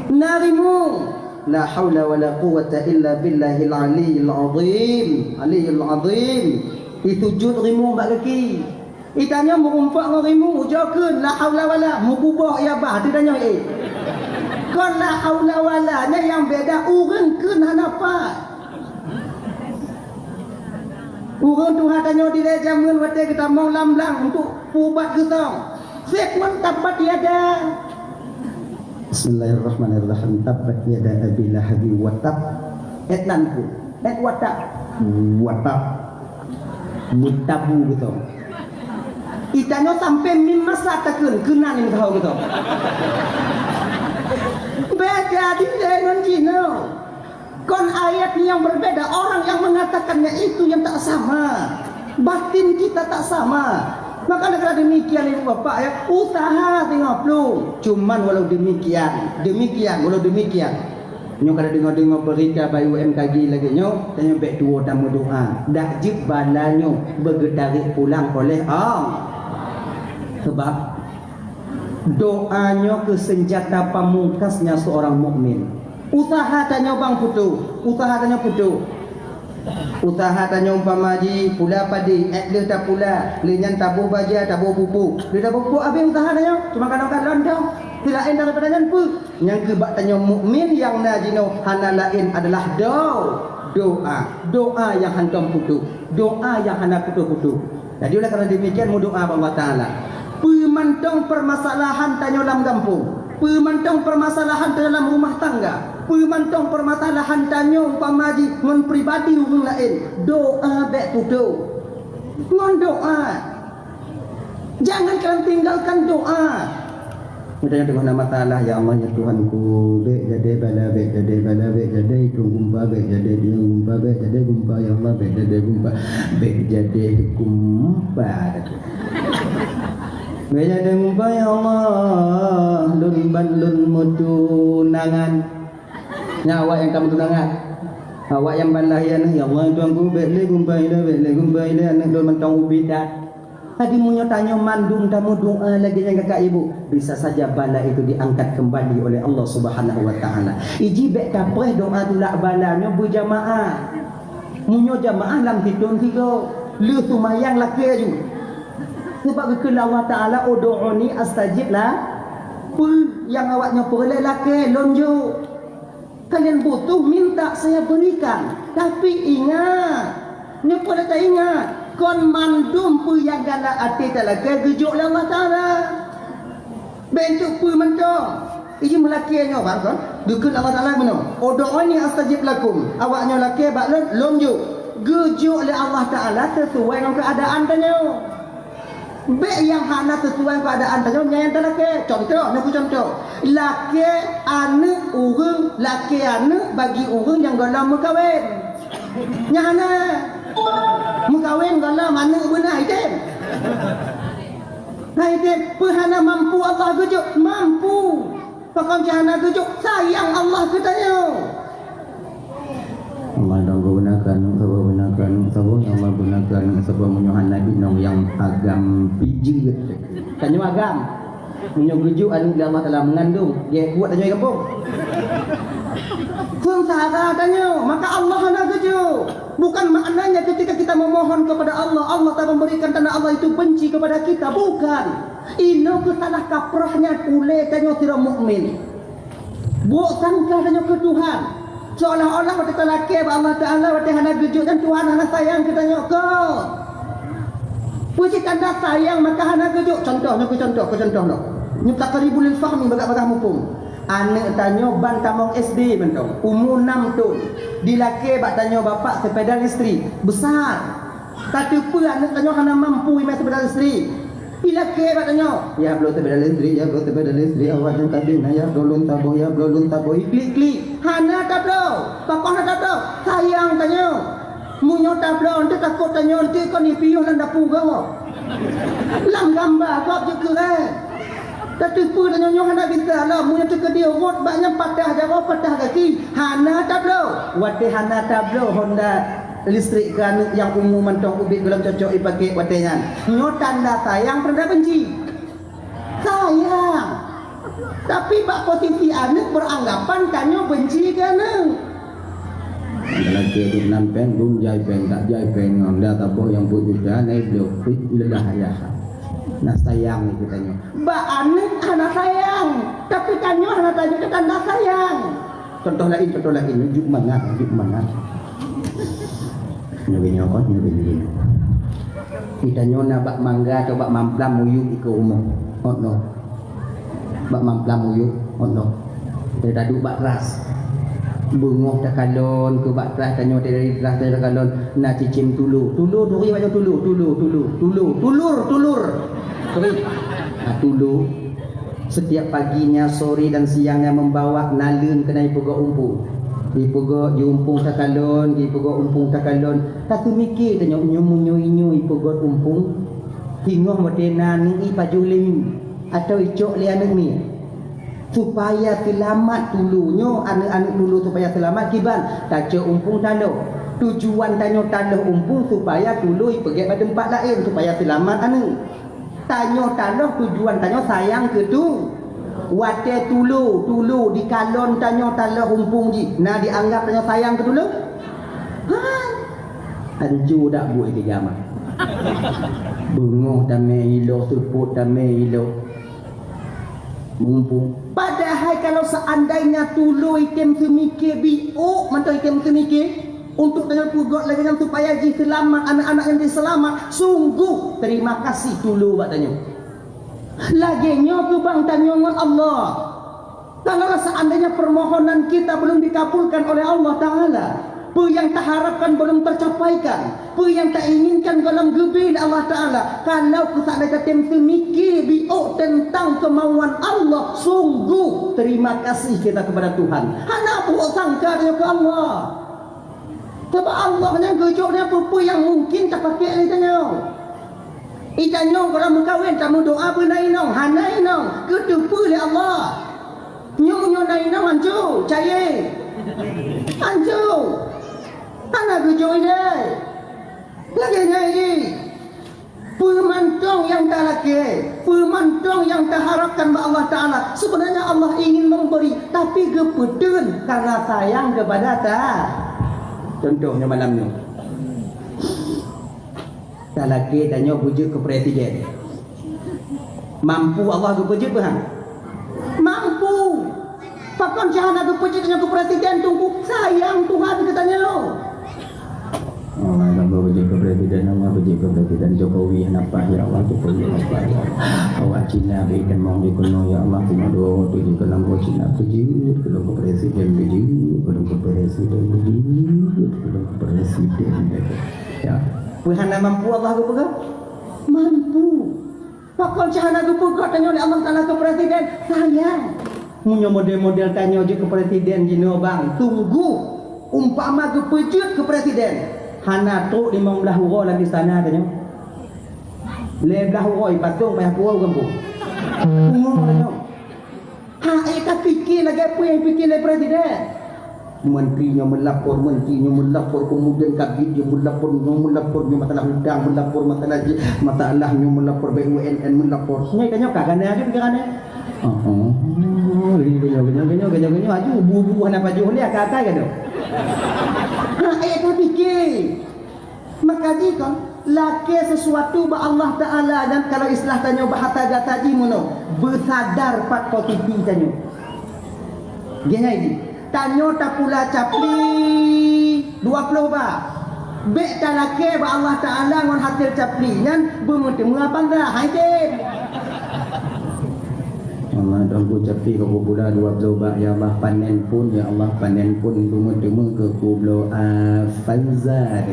Na rimu, la haula wala quwwata illa billahil aliyyil azim, aliyyil azim. Isujud rimu bak gaki. Itanyoe meurumpok ngon rimu, ujoe kheun la haula wala, meukuboh ia bah teuh tanyoe, eh. Kon la haula wala, nyan nyang beda ureuëng kheun hana pat. Ureuëng tuha tanyoe dilée jameun watée geutamong lam blang untuk peuubat geusong. Sép ngon tabbat yada. Bismillahirrahmanirrahim. Tabbat yada Abi Lahab wa tab. Ék nan ku. Ék watab. Watab. Meutabu geusong. Itanyoe sampai mim masa takheun, keunan nyang teuhôi geusong. Beda dilée ngon jinoe. Kon ayat yang berbeda. Orang yang mengatakannya itu yang tak sama. Batin kita tak sama. Maka karena demikian ibu bapak ya, usaha singoh plueng. Cuman walau demikian, demikian, walau demikian. Nyoe kada deungoe-deungoe berita bak U M K G lagée nyoe, tanyoe bék tuwoe tameudoa. Dak jeuet bala nyoe beugeutarek pulang oleh Allah. Sebab doa nyoe keuh senjata pamungkasnya seorang mukmin. Usaha tanyoe bang putôh, usaha tanyoe putôh. Usaha tanyoe umpama jih pula padé, ék lheueh tapula, lheueh nyan taboh baja, taboh pupuk. Lheueh taboh pupuk habéh usaha tanyoe, cuma kadang-kadang dong. Selain daripada nyan peue? Nyang keuh bak tanyoe mukmin nyang na jinoe hana laén adalah do-, doa. Doa nyang hántom putôh. Doa nyang hana putôh-putôh. Jadi oleh karena demikian meudoa bak Allah Taala. Peue mantong permasalahan tanyoe lam gampông, peue mantong permasalahan tanyoe lam rumah tangga, peue mantong permasalahan tanyoe umpama jih ngon pribadi ureuëng laén, doa bék putôh. Ngon doa. Jangan kalian tinggalkan doa. Meutanyoe teungoh na masalah, "Ya Allah, ya Tuhanku, bék jadé bala, bék jadé bala, bék jadé itu gumpa, bék jadé dia gumpa, bék jadé gumpa, ya Allah, bék jadé gumpa, bék jadé gumpa." Bék jadé gumpa, ya Allah, lôn ban lôn meutunangan. Nyan awak nyang ka meutunangan. Awak nyang ban lahé aneuk, "Ya Allah, ya Tuhanku, bék lé gumpa ilée, bék lé gumpa ilée, aneuk lôn mantong ubit dah." Jadi meunyoe tanyoe mandum tameudoa lagée nyan kakak ibu, bisa saja bala itu diangkat kembali oleh Allah Subhanahu wa Taala. Iji bék tapreh doa tulak bala nyoe beujamaah. Meunyoe jamaah lam sithôn sigoe, lheueh seumayang lakée aju. Sebab geukheun lé Allah Taala, "Ud'uni astajib la-," peue nyang awak nyoe peureulée lakée lôn jok. Kalian butuh, minta, saya berikan. Tapi ingat, nyoe peureulée taingat, kon mandum peue nyang galak até talakée geujok lé Allah Taala. Bék cok peue mantong. Iji meulakée nyoe bang kon, geukheun Allah Taala meunoe, "Ud'uni astajib lakum." Awak nyoe lakée bak lôn, lôn jok. Geujok lé Allah Taala sesuai ngon keuadaan tanyoe. Bék nyang hana sesuai keuadaan tanyoe nyang talakée. Contoh, nyoe contoh. Lakée aneuëk ureuëng, lakée aneuëk bagi ureuëng nyang gohlom meukawen. Nyang hana meukawen gohlom aneuëk beuna item. Nah, item, peue hana mampu Allah geujok? Mampu. Pakon cit hana geujok? Sayang Allah keu tanyoe. Allah dong guna kanu, saboh guna kanu, saboh nyang ma guna kanu, saboh meunyoe hana inong nyang agam pijeut. Tanyoe agam. Meunyoe geujok aneuëk lé Allah Taala meungandong, dia kuat tanyoe gampông. Seungsara tanyoe, maka Allah hana geujok. Bukan maknanya ketika kita memohon kepada Allah, Allah tak memberikan tanda Allah itu benci kepada kita. Bukan. Inoe keusalah kaprahnya ulée tanyoe sidroe mukmin. Buet sangka tanyoe keu Tuhan. Seolah-olah watée talakée bak Allah Taala, watée hana geujok nyan Tuhan hana sayang keu tanyoe. Kon. Peue cit tanda sayang maka hana geujok? Contoh, nyoe keu contoh, keu contoh nyoe. Nyoe taqribul lil fahmi, bagah-bagah muphom. Aneuëk tanyoe ban tamong S D mantong, umu enam thon. Dilakée bak tanyoe bapak sepeda listrik. Besar. Tateupeue aneuëk tanyoe hana mampu imé sepeda listrik. Ilakée bak tanyoe, "Ya bloe sepeda listrik, ya bloe sepeda listrik, awak nyoe kabin, ya bloe lôn saboh, ya bloe lôn saboh." Iklik-klik. Hana tabloe. Pakon hana tabloe? Sayang tanyoe. Meunyoe tabloe, eunteuk takot tanyoe, eunteuk kon ipiôh lam dapu gob. Lam gamba gob jeuet keu rhée. Tateupeue tanyoe nyoe hana bisa lom, meunyoe teukeudi rot bak nyan patah jaroe, patah gaki. Hana tabloe. Watée hana tabloe Honda listrik keu aneuëk nyang umu mantong ubit gohlom cocok ipaké watée nyan. Nyoe tanda sayang peue tanda benci? Sayang. Tapi bak posisi aneuëk beranggapan tanyoe benci keu aneuëk. Lagée duek nan péng, dum jai péng, tak jai péng ngon da taboh nyang peuet juta, nai bloe pit leulah ayah. Nah sayang ni keu tanyoe. Bak aneuëk hana sayang, tapi tanyoe hana tanyoe tanda sayang. Contoh laén, contoh laén, ujuk mangat, ujuk mangat. Nyoe nyoe kon, nyoe nyoe. Kita nyoe na bak mangga atau bak mamplam muyueb ikeue rumoh. Oh no. Bak mamplam muyueb, oh no. Kita duek bak teras. Beungoh takalon keu bak teras, tanyoe dari teras takalon na cicém tulo. Tulo turi macam tulo, tulo, tulo, tulo, tulur, tulur. Turi. Ha, tulo. Setiap paginya, sore dan siangnya membawa naleueng keunan ipeugöt umpung. Ipeugöt di umpung takalon, ipeugöt umpung takalon. Taseumike tanyoe nyoe meunyoe inyoe ipeugöt umpung. Singoh watée na aneuëk ipajoh lé miet atau icok lé aneuëk miet. Supaya seulamat tulo nyoe, aneuëk-aneuëk tulo supaya seulamat kiban tacok umpung taloh. Tujuan tanyoe taloh umpung supaya tulo ipeugét bak teumpat laén supaya seulamat aneuëk. Tanyoe taloh tujuan tanyoe sayang keu tu. Watée tulo, tulo dikalon tanyoe taloh umpung jih, na dianggap tanyoe sayang keu tulo? Hai. Hanco dak buet tiga mah. Beungoh tamé iloh, seupôt tamé iloh. Mumpung. Padahai kalau seandainya tulo item seumike biôk mantong item seumike, untuk tanyoe peugöt lagée nyan supaya jih seulamat, aneuk-aneuk nyan jih seulamat, sungguh terima kasih tulo bak tanyoe. Lagée nyoe keubang tanyoe ngon Allah. Kalau seandainya permohonan kita belum dikabulkan oleh Allah Ta'ala, peue nyang taharapkan belum tercapaikan, peue nyang tainginkan gohlom geubri lé Allah Ta'ala, kalau keu seandainya tatem seumike biôk teuntang keumauan Allah, sungguh terima kasih kita kepada Tuhan. Hana buet sangka tanyoe keu Allah. Sabab Allah nyan geujok nyan peue-peue nyang mungkin tapakék lé tanyoe. Itanyoe gohlom meukawen tameudoa beu na inong, hana inong, geuteupeue lé Allah. Nyoe meunyoe na inong hanco, cayée. Hanco. Hana geujok ilée. Lagée nyan jih. Peue mantong nyang talakée, peue mantong nyang taharapkan bak Allah Ta'ala, seubeunanya Allah ingin memberi, tapi geupeuteun karena sayang kepada ta. Contoh nyoe malam nyoe. Talakée tanyoe beujeuet keu presiden. Mampu Allah geupeujeuet beuhan? Mampu. Pakon cit hana geupeujeuet tanyoe keu presiden, Teungku? Sayang Tuhan keu tanyoe. Oh, hana geupeujeuet keu presiden, hana geupeujeuet. Presiden Jokowi hana paih, ya Allah, Jokowi hana paih. Awak Cina bri tamong jikeunoe, ya Allah, Cina dua tu jikeunoe, Cina peujeuet, keu lôn keu presiden peujeuet, keu lôn keu presiden peujeuet, keu lôn keu presiden peujeuet. Ya. Peue hana mampu Allah geupeugah? Mampu. Pakon cit hana geupeugah tanyoe lé Allah Taala keu presiden? Sayang. Meunyoe model-model tanyoe jeuet keu presiden jinoe bang, tunggu. Umpama geupeujeuet keu presiden, hana trok limong blaih uroe lam istana tanyoe. Lhèe blaih uroe ipatong payah puwoe u gampông. Pungo tanyoe. Ha, ék tapike lagèe peue nyang pike lé presiden. Menteri nyoe meulapor, menteri nyoe meulapor, kemudian kabid nyoe meulapor, nyoe meulapor, nyoe masalah hutang meulapor, masalah ji, masalah nyoe meulapor B U M N meulapor. Nyoe ka nyoe ka gana aja pikiran nyoe. Oh, oh. Gini, gini, gini, gini, gini, gini, aju bu-bu hana pajoh lé ka akai ka tu. Ha, ék tapike. Maka jikon lakèe sesuatu bak Allah Taala dan kalau istilah tanyoe bahasa gata jih meunoe, beusadar pat posisi tanyoe. Geuhnyan jih, tanyoe tapula capli dua ploh bak. Bèk talakèe bak Allah Taala ngon hasé capli nyan beumeuteumé apa enggak? Hai tem. Allah, dong ku capli keu kupula dua ploh bak, ya Allah, panen pun, ya Allah, panen pun, beumeuteumé keu kubloe Avanza.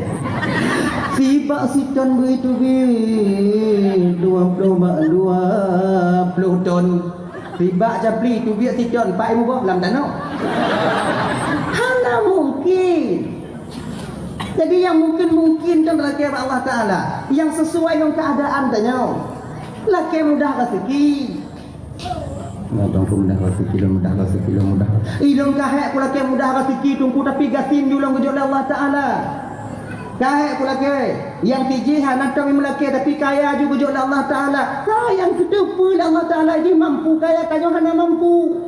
Sibak siton beuteubiet dua ploh bak dua ploh ton. Sibak capli teubiet siton, pat imuboh lam tanoh. Hana mungkin. Jadi nyang mungkin-mungkin kan lakèe bak Allah Taala, nyang sesuai ngon keuadaan tanyoe. Lakèe mudah raseuki. Nah, Teungku mudah raseuki, lôn mudah raseuki, lôn mudah raseuki. Ilôn ka hék kulakèe mudah raseuki Teungku, tapi gasien ju lôn geujok lé Allah Taala. Ka hék kulakèe, nyang sijih hana tom meulakèe, tapi kaya ju geujok lé Allah Taala. Ka nyang keuteupeue lé Allah Taala jih mampu, kaya tanyoe hana mampu.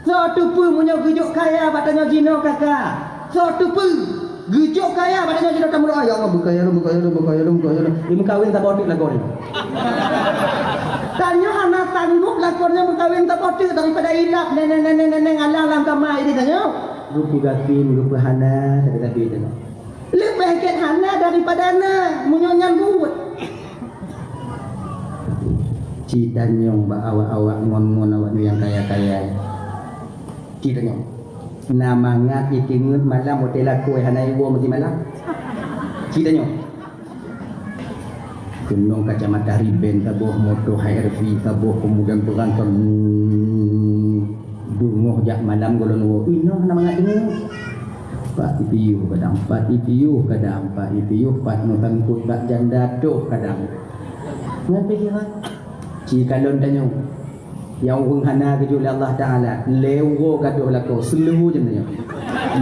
Soe teupeue meunyoe geujok kaya bak tanyoe jinoe ka ka? Soe teupeue geujok kaya bak tanyoe jinoe tameudoa, "Ya Allah, beukaya lôn, beukaya lôn, beukaya lôn, beukaya lôn." Imeukawen saboh teuk lakoe nyoe. Tanyoe hana sanggup lakoe nyoe meukawen saboh teuk daripada ilap, neng, neng, neng, neng, neng, alang lam kama ini tanyoe. Geupeugasien, geupeuhana, tapi-tapi tanyoe. Leubeh gét hana daripada na, meunyoe nyan buet. Ci tanyong bak awak-awak ngon-ngon awak nyoe nyang kaya-kaya. Ci tanyong. Na mangat iteungeut malam watèe lakoe hana iwoe meusimalam. Ci tanyong. Keunong kacamata Ray-Ban saboh, moto H R V saboh, kemudian beurangkat, hmm, beungoh jak malam gohlom woe. Inoe hana mangat teungeut. Pat piôh kadang, pat piôh kadang, pat piôh, pat meusangkot bak janda toh kadang. Nyan pikiran. Ci kalon tanyoe. Nyang ureueng hana geujok lé Allah Taala, lhèe uroe gadôh lakoe, seuleuhu jeuem nyoe.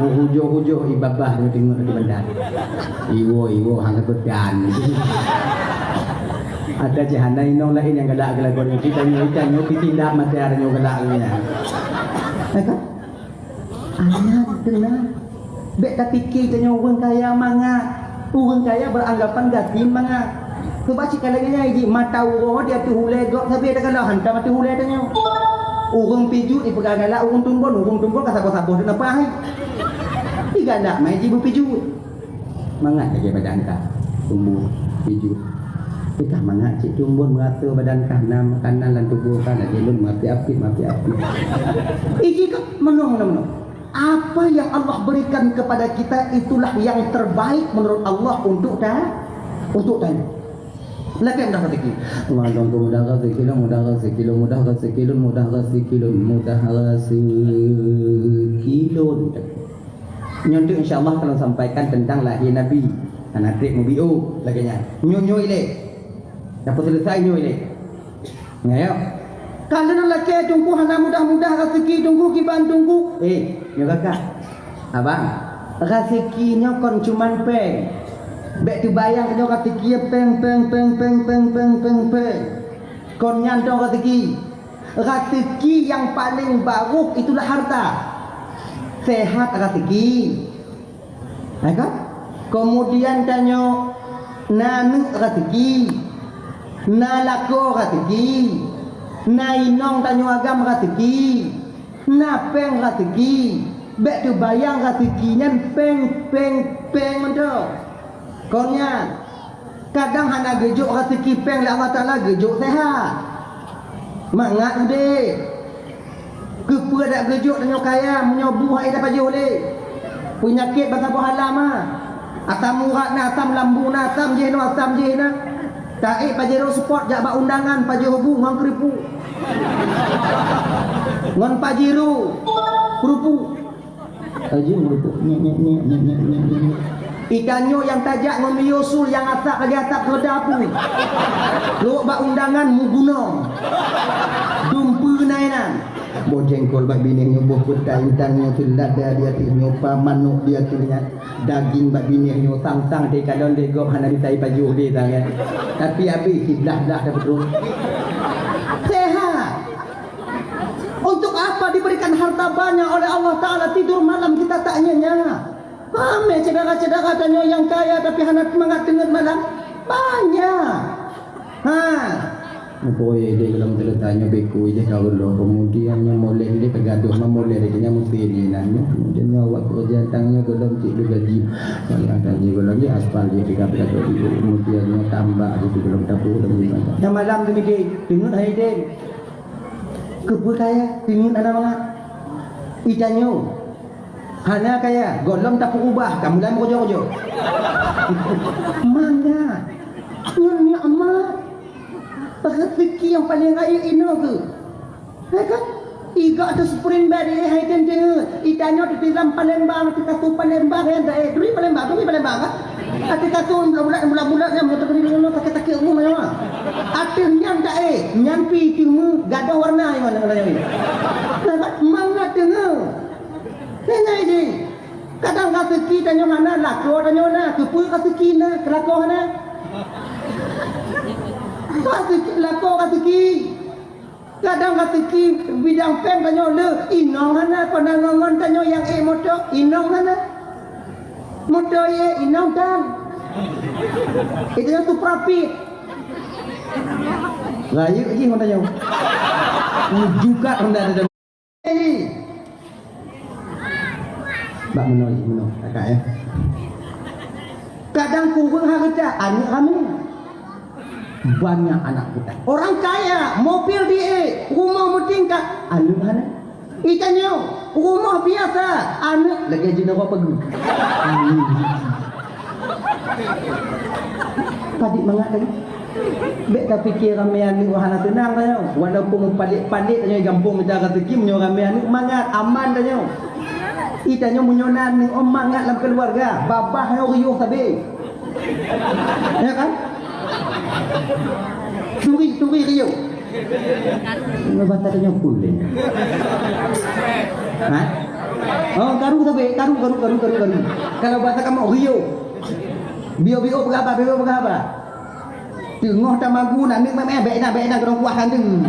Meuhujoh-hujoh ié babah nyoe teungoh di banda. Iwoe, iwoe, hana beudan. Ada jih hana inong laén nyang galak keu lakoe nyoe. Ci tanyong, ci tanyong, ci tindap mata nyoe galak nyan. Nah, kan? Aneuk teuh na. Bèk tapike tanyoe ureueng kaya mangat. Ureueng kaya beranggapan gasien mangat. Coba cit ka lagèe nyan jih, mata uroe di ateueh ulèe gob sabé takalon hantom ateueh ulèe tanyoe. Ureueng pijuet ipeugah galak ureueng tumbon, ureueng tumbon ka saboh-saboh teuk na paih. Igalak mai jih beupijuet. Mangat lagèe badan kah tumbon, pijuet. Teuka mangat cit tumbon meuraso badan kah na makanan lam tuboh kah lagèe lôn meuapit-apit, meuapit-apit. Iji kah meunoe, meunoe, meunoe. Apa yang Allah berikan kepada kita itulah yang terbaik menurut Allah untuk ta-, untuk tanyoe. Lakèe mudah raseuki. Mudah raseuki lôn, mudah raseuki lôn, mudah raseuki lôn, mudah raseuki lôn, mudah raseuki lôn. Nyoe teuk insya Allah ka lôn sampaikan teuntang lahé Nabi. Hana trép meubiôh lagèe nyan. Nyoe, nyoe ilèe. Dapur seuleusai nyoe ilèe. Nyoe, ya. Ka lôn lakèe Teungku hana mudah-mudah raseuki Teungku kiban Teungku. Eh, nyoe kakak. Abang, raseuki nyoe kon cuman pèng. Bèk teubayang nyoe raseuki pèng, pèng, pèng. Kon nyan dong raseuki. Raseuki nyang paleng barôh itulah harta. Sehat raseuki. Hai kan? Kemudian tanyoe na aneuk raseuki, na lakoe raseuki, na inong tanyoe agam raseuki, na pèng raseuki. Bèk teubayang raseuki nyan pèng, pèng, pèng mantong. Kon nyan. Kadang hana geujok raseuki péng lé Allah Taala, geujok seuhat. Mangat udép. Keupeue dak geujok tanyoe kaya, meunyoe bu hai tapajoh lé? Peunyakét bak saboh alam, ah. Asam urat na, asam lambung na, asam jih na, asam jih na. Taék Pajero Sport jak bak undangan, pajoh bu ngon keurupuk. Ngon Pajero keurupuk. Aji meureumpok. Nyek, nyek, nyek. Itanyoe nyang tajak ngon miyueb sul nyang asap lagèe asap keu dapur. Lhok bak undangan meugunong. Dumpeue na inan. Boh jengkol bak binéh nyoe, boh peutai, intang nyoe, teuh lada di ateueh nyoe, pa manok di ateueh nyan. Daging bak binéh nyoe, sang-sang teuh kalon lé gob hana mita ipajoh lé tangan. Tapi abéh siblah-blah dah beutôi. Sehat. Untuk apa diberikan harta banyak oleh Allah Taala, tidur malam kita tak nyenyak? Ramé syedara-syedara tanyoe nyang kaya tapi hana mangat teungeut malam. Banyak. Ha. Nyoe idéh golom teuleut nyoe beuku idéh ka ulo. Kemudian nyoe moleh idéh teugadoh ngon moleh idéh nyan meusti di nan nyoe. Kemudian nyoe awak keureuja tang nyoe golom cit gaji. Banyak gaji golom di aspal di tiga belas ribu. Kemudian nyoe tambah di golom tabu dan di mana. Dah malam tu mikir, teungeut hai idéh. Keupeue kaya, teungeut hana mangat. Itanyoe hana kaya, gohlom tapeuubah, ka mulai meukojo-kojo. Mangat. Nyoe nikmat. Raseuki nyang paleng rayeuk inoe keuh. Ya kan? Iga teuh spring bed, eh, hai teunteueng. Itanyoe teuh lam Palembang, teuh kasô Palembang, ya, eh, turi Palembang, turi Palembang, kan? Ateueh kasô bulat-bulat, bulat-bulat nyan, meunyoe teukeudi nyoe sakét-sakét rumoh nyoe. Ateueh nyan ka, eh, nyan pih teuma gadoh warna nyoe, nyoe, nyoe. Nah, mangat teungoh. Nyan, nyan, jih. Kadang raseuki tanyoe hana, lakoe tanyoe na. Keupeue raseuki na, keu lakoe hana? Raseuki, lakoe raseuki. Kadang raseuki bidang péng tanyoe le, inong hana, kon na ngon-ngon tanyoe nyang ék moto, inong hana. Moto ék, inong tan. Itu nyan Supra Fit. Rayeuk jih ngon tanyoe. Jukat Honda ada. Bak meunoe jih, meunoe, kakak, ya. Kadang kureueng hareuta, aneuk ramé. Banyak anak kita. Orang kaya, mobil di-, rumoh meutingkat, aneuk hana. Itanyoe, rumoh biasa, aneuk lagèe jinoe pageue. Padit mangat tadi. Bèk tapiké ramé aneuk hana teunang tanyoe. Walaupun meupadit-padit tanyoe di gampông mita raseuki, meunyoe ramé aneuk mangat, aman tanyoe. Itanyoe meunyoe na aneuk mangat lam keuluwarga, babah nyoe riôh sabe. Ya kan? Turi, turi riôh. Nyoe bata tanyoe pun deh. Ha? Oh, karu sabe, karu, karu, karu, karu, karu. Kalau bata kamoe riôh. Bio-bio peugah haba, bio-bio peugah haba. Teungoh tamagu aneuk meu'en, bèk na, bèk na, keudong kuah kandeueng.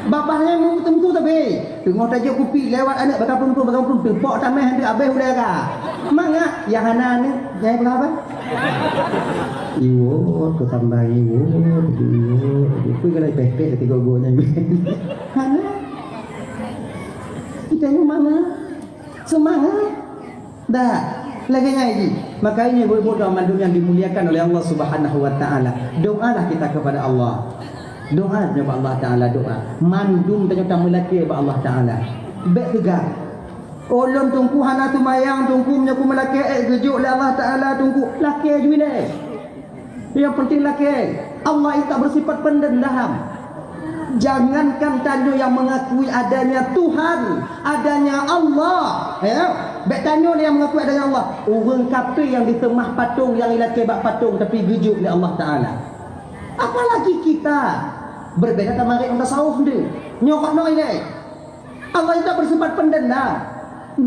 Babah nyan meuteumtu sabe. Teungoh tajok kupi lewat aneuk baka peuntu, baka peuntu, teupok tamèh aneuk abéh ulèe ka. Mangat, nyang hana aneuk, nyang peugah haba. Iwot, keu tambah iwot, iwot. Peue galai pèh-pèh tiga go nyan. Hana. Kita ni mangat. Seumangat. Dah, lagèe nyan jih. Makanya ibu-ibu dan mandum yang dimuliakan oleh Allah Subhanahu wa Taala, doalah kita kepada Allah. Doa kepada Allah Taala, doa. Mandum tanyoe tameulakèe bak Allah Taala. Bèk teuga. Oh, lôn Teungku hana seumayang, Teungku, meunyoe kumeulakèe, eh, geujok lé Allah Taala, Teungku. Lakèe ju ilèe. Yang penting lakèe, Allah itu tak bersifat pendendam. Jangankan tanyoe yang mengakui adanya Tuhan, adanya Allah, ya. Bèk tanyoe yang mengakui adanya Allah. Ureueng kafé yang diseumah patong, yang ilakèe bak patong, tapi geujok lé Allah Taala. Apalagi kita, berbeda sama dengan tasawuf tu. Nyoe kok noe ilèe. Allah itu tak bersifat pendendam.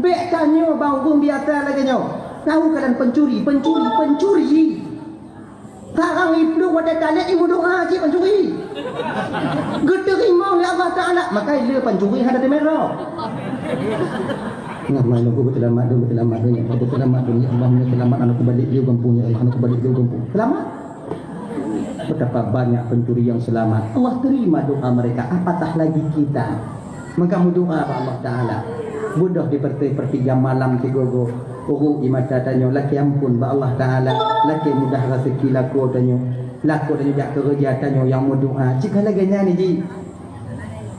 Bèk tanyoe bak ureueng biasa lagèe nyoe. Tahu kalian pencuri, pencuri, pencuri. Sarang iplueng watèe talét imeudoa cit pancuri. Geuteurimong lé Allah Taala, maka le pancuri hana teumé droe. Nah, mai lôn kubu teulamat dum, teulamat dum, ya Allah, teulamat dum, ya Allah, teulamat aneuk kubalek lé gampông, ya Allah, aneuk kubalek lé gampông. Selamat. Betapa banyak pencuri yang selamat. Allah terima doa mereka, apatah lagi kita. Maka meudoa bak Allah Taala. Beudôh di perti-, pertiga malam sigoe-goe. Uruek ie mata tanyoe, lakèe ampôn bak Allah Taala, lakèe mudah raseuki lakoe tanyoe. Lakoe tanyoe jak keureuja tanyoe nyang meudoa, cit ka lagèe nyan jih.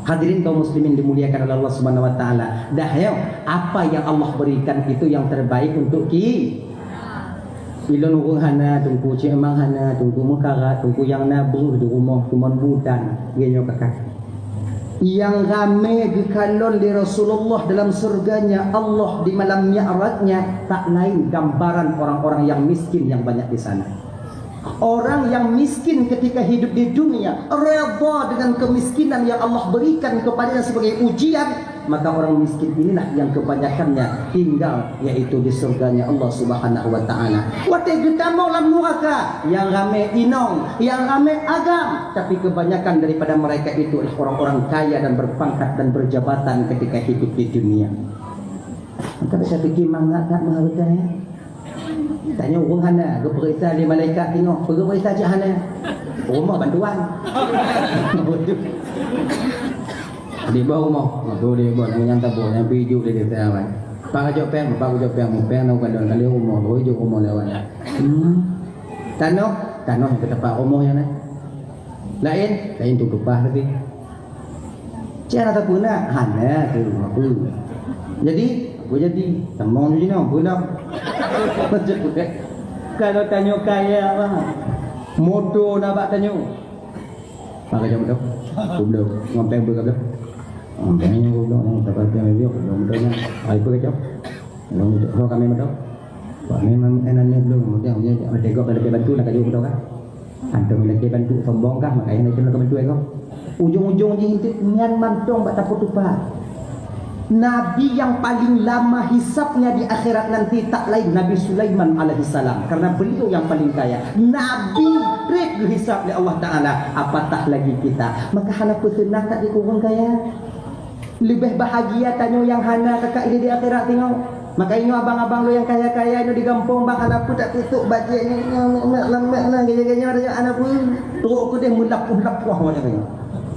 Hadirin kaum muslimin dimuliakan oleh Allah Subhanahu wa Taala. Dah nyoe, apa yang Allah berikan itu yang terbaik untuk ki-, ilôn ureueng hana, Teungku, cit Emang hana, Teungku, meukarat, Teungku, nyang na breuh di rumoh, cuma budan, lagèe nyoe ka kah. Yang ramé geukalon lé Rasulullah dalam surganya Allah di malam Mi'rajnya tak lain gambaran orang-orang yang miskin yang banyak di sana. Orang yang miskin ketika hidup di dunia, redha dengan kemiskinan yang Allah berikan kepadanya sebagai ujian, maka orang miskin inilah yang kebanyakannya tinggal, yaitu di surganya Allah Subhanahu wa Taala. Watèe geutamong lam nuraka, yang ramé inong, yang ramé agam, tapi kebanyakan daripada mereka itu adalah orang-orang kaya dan berpangkat dan berjabatan ketika hidup di dunia. Maka bèk tapikir mangat that meuhareuta, ya. Tanyoe ureueng hana, geupeuriksa lé malaikat, tengok, peugeupeuriksa cit hana. Rumoh bantuan. Di bawah rumoh. Aduh, di bawah, nyang tabôh, nyang pih ijuk di desa, kan. Pak kacok péng, pak kacok péng, péng nang kandang kali rumoh, baru ijuk rumoh lewat. Hmm. Tanoh, tanoh nyang keutepak rumoh nyan, eh. Laén, laén tu keupah lagi. Cit hana tapeuna, hana keu rumoh peue. Jadi, apa jadi? Tamong jinoe, pulang. Kalau tanyoe kaya, bang. Moto na bak tanyoe. Pakai jam tu. Goblok. Ngampeng beu goblok. Ngampeng nyoe goblok, nang tak pakai jam goblok, goblok nyan. Ai beu goblok. Nang tu, ho kami moto. Wah, memang enak ni belum. Dia, dia, dia, dia gop ada bantu nak kayu moto kan. Antum lagi bantu sombong kah, makanya nak kena bantu ego. Ujung-ujung jih itu nyan mantong bak tapeutupat. Nabi yang paling lama hisabnya di akhirat nanti tak lain Nabi Sulaiman alaihissalam, karena beliau yang paling kaya. Nabi treb geuhisab lé Allah Taala, apatah lagi kita. Maka hana peuseunang that di ureueng kaya. Leubeh bahagia tanyoe nyang hana ka ka ilée di akhirat singoh. Maka ingat abang-abang lôn nyang kaya-kaya nyoe di gampông, bang, hana peue tak tutup bajée nyoe, nyoe, nyoe, nyoe, nyoe, nyoe, gaya-gaya nyoe, hana peue. Trok keudeh meulapoh-lapoh macam nyoe.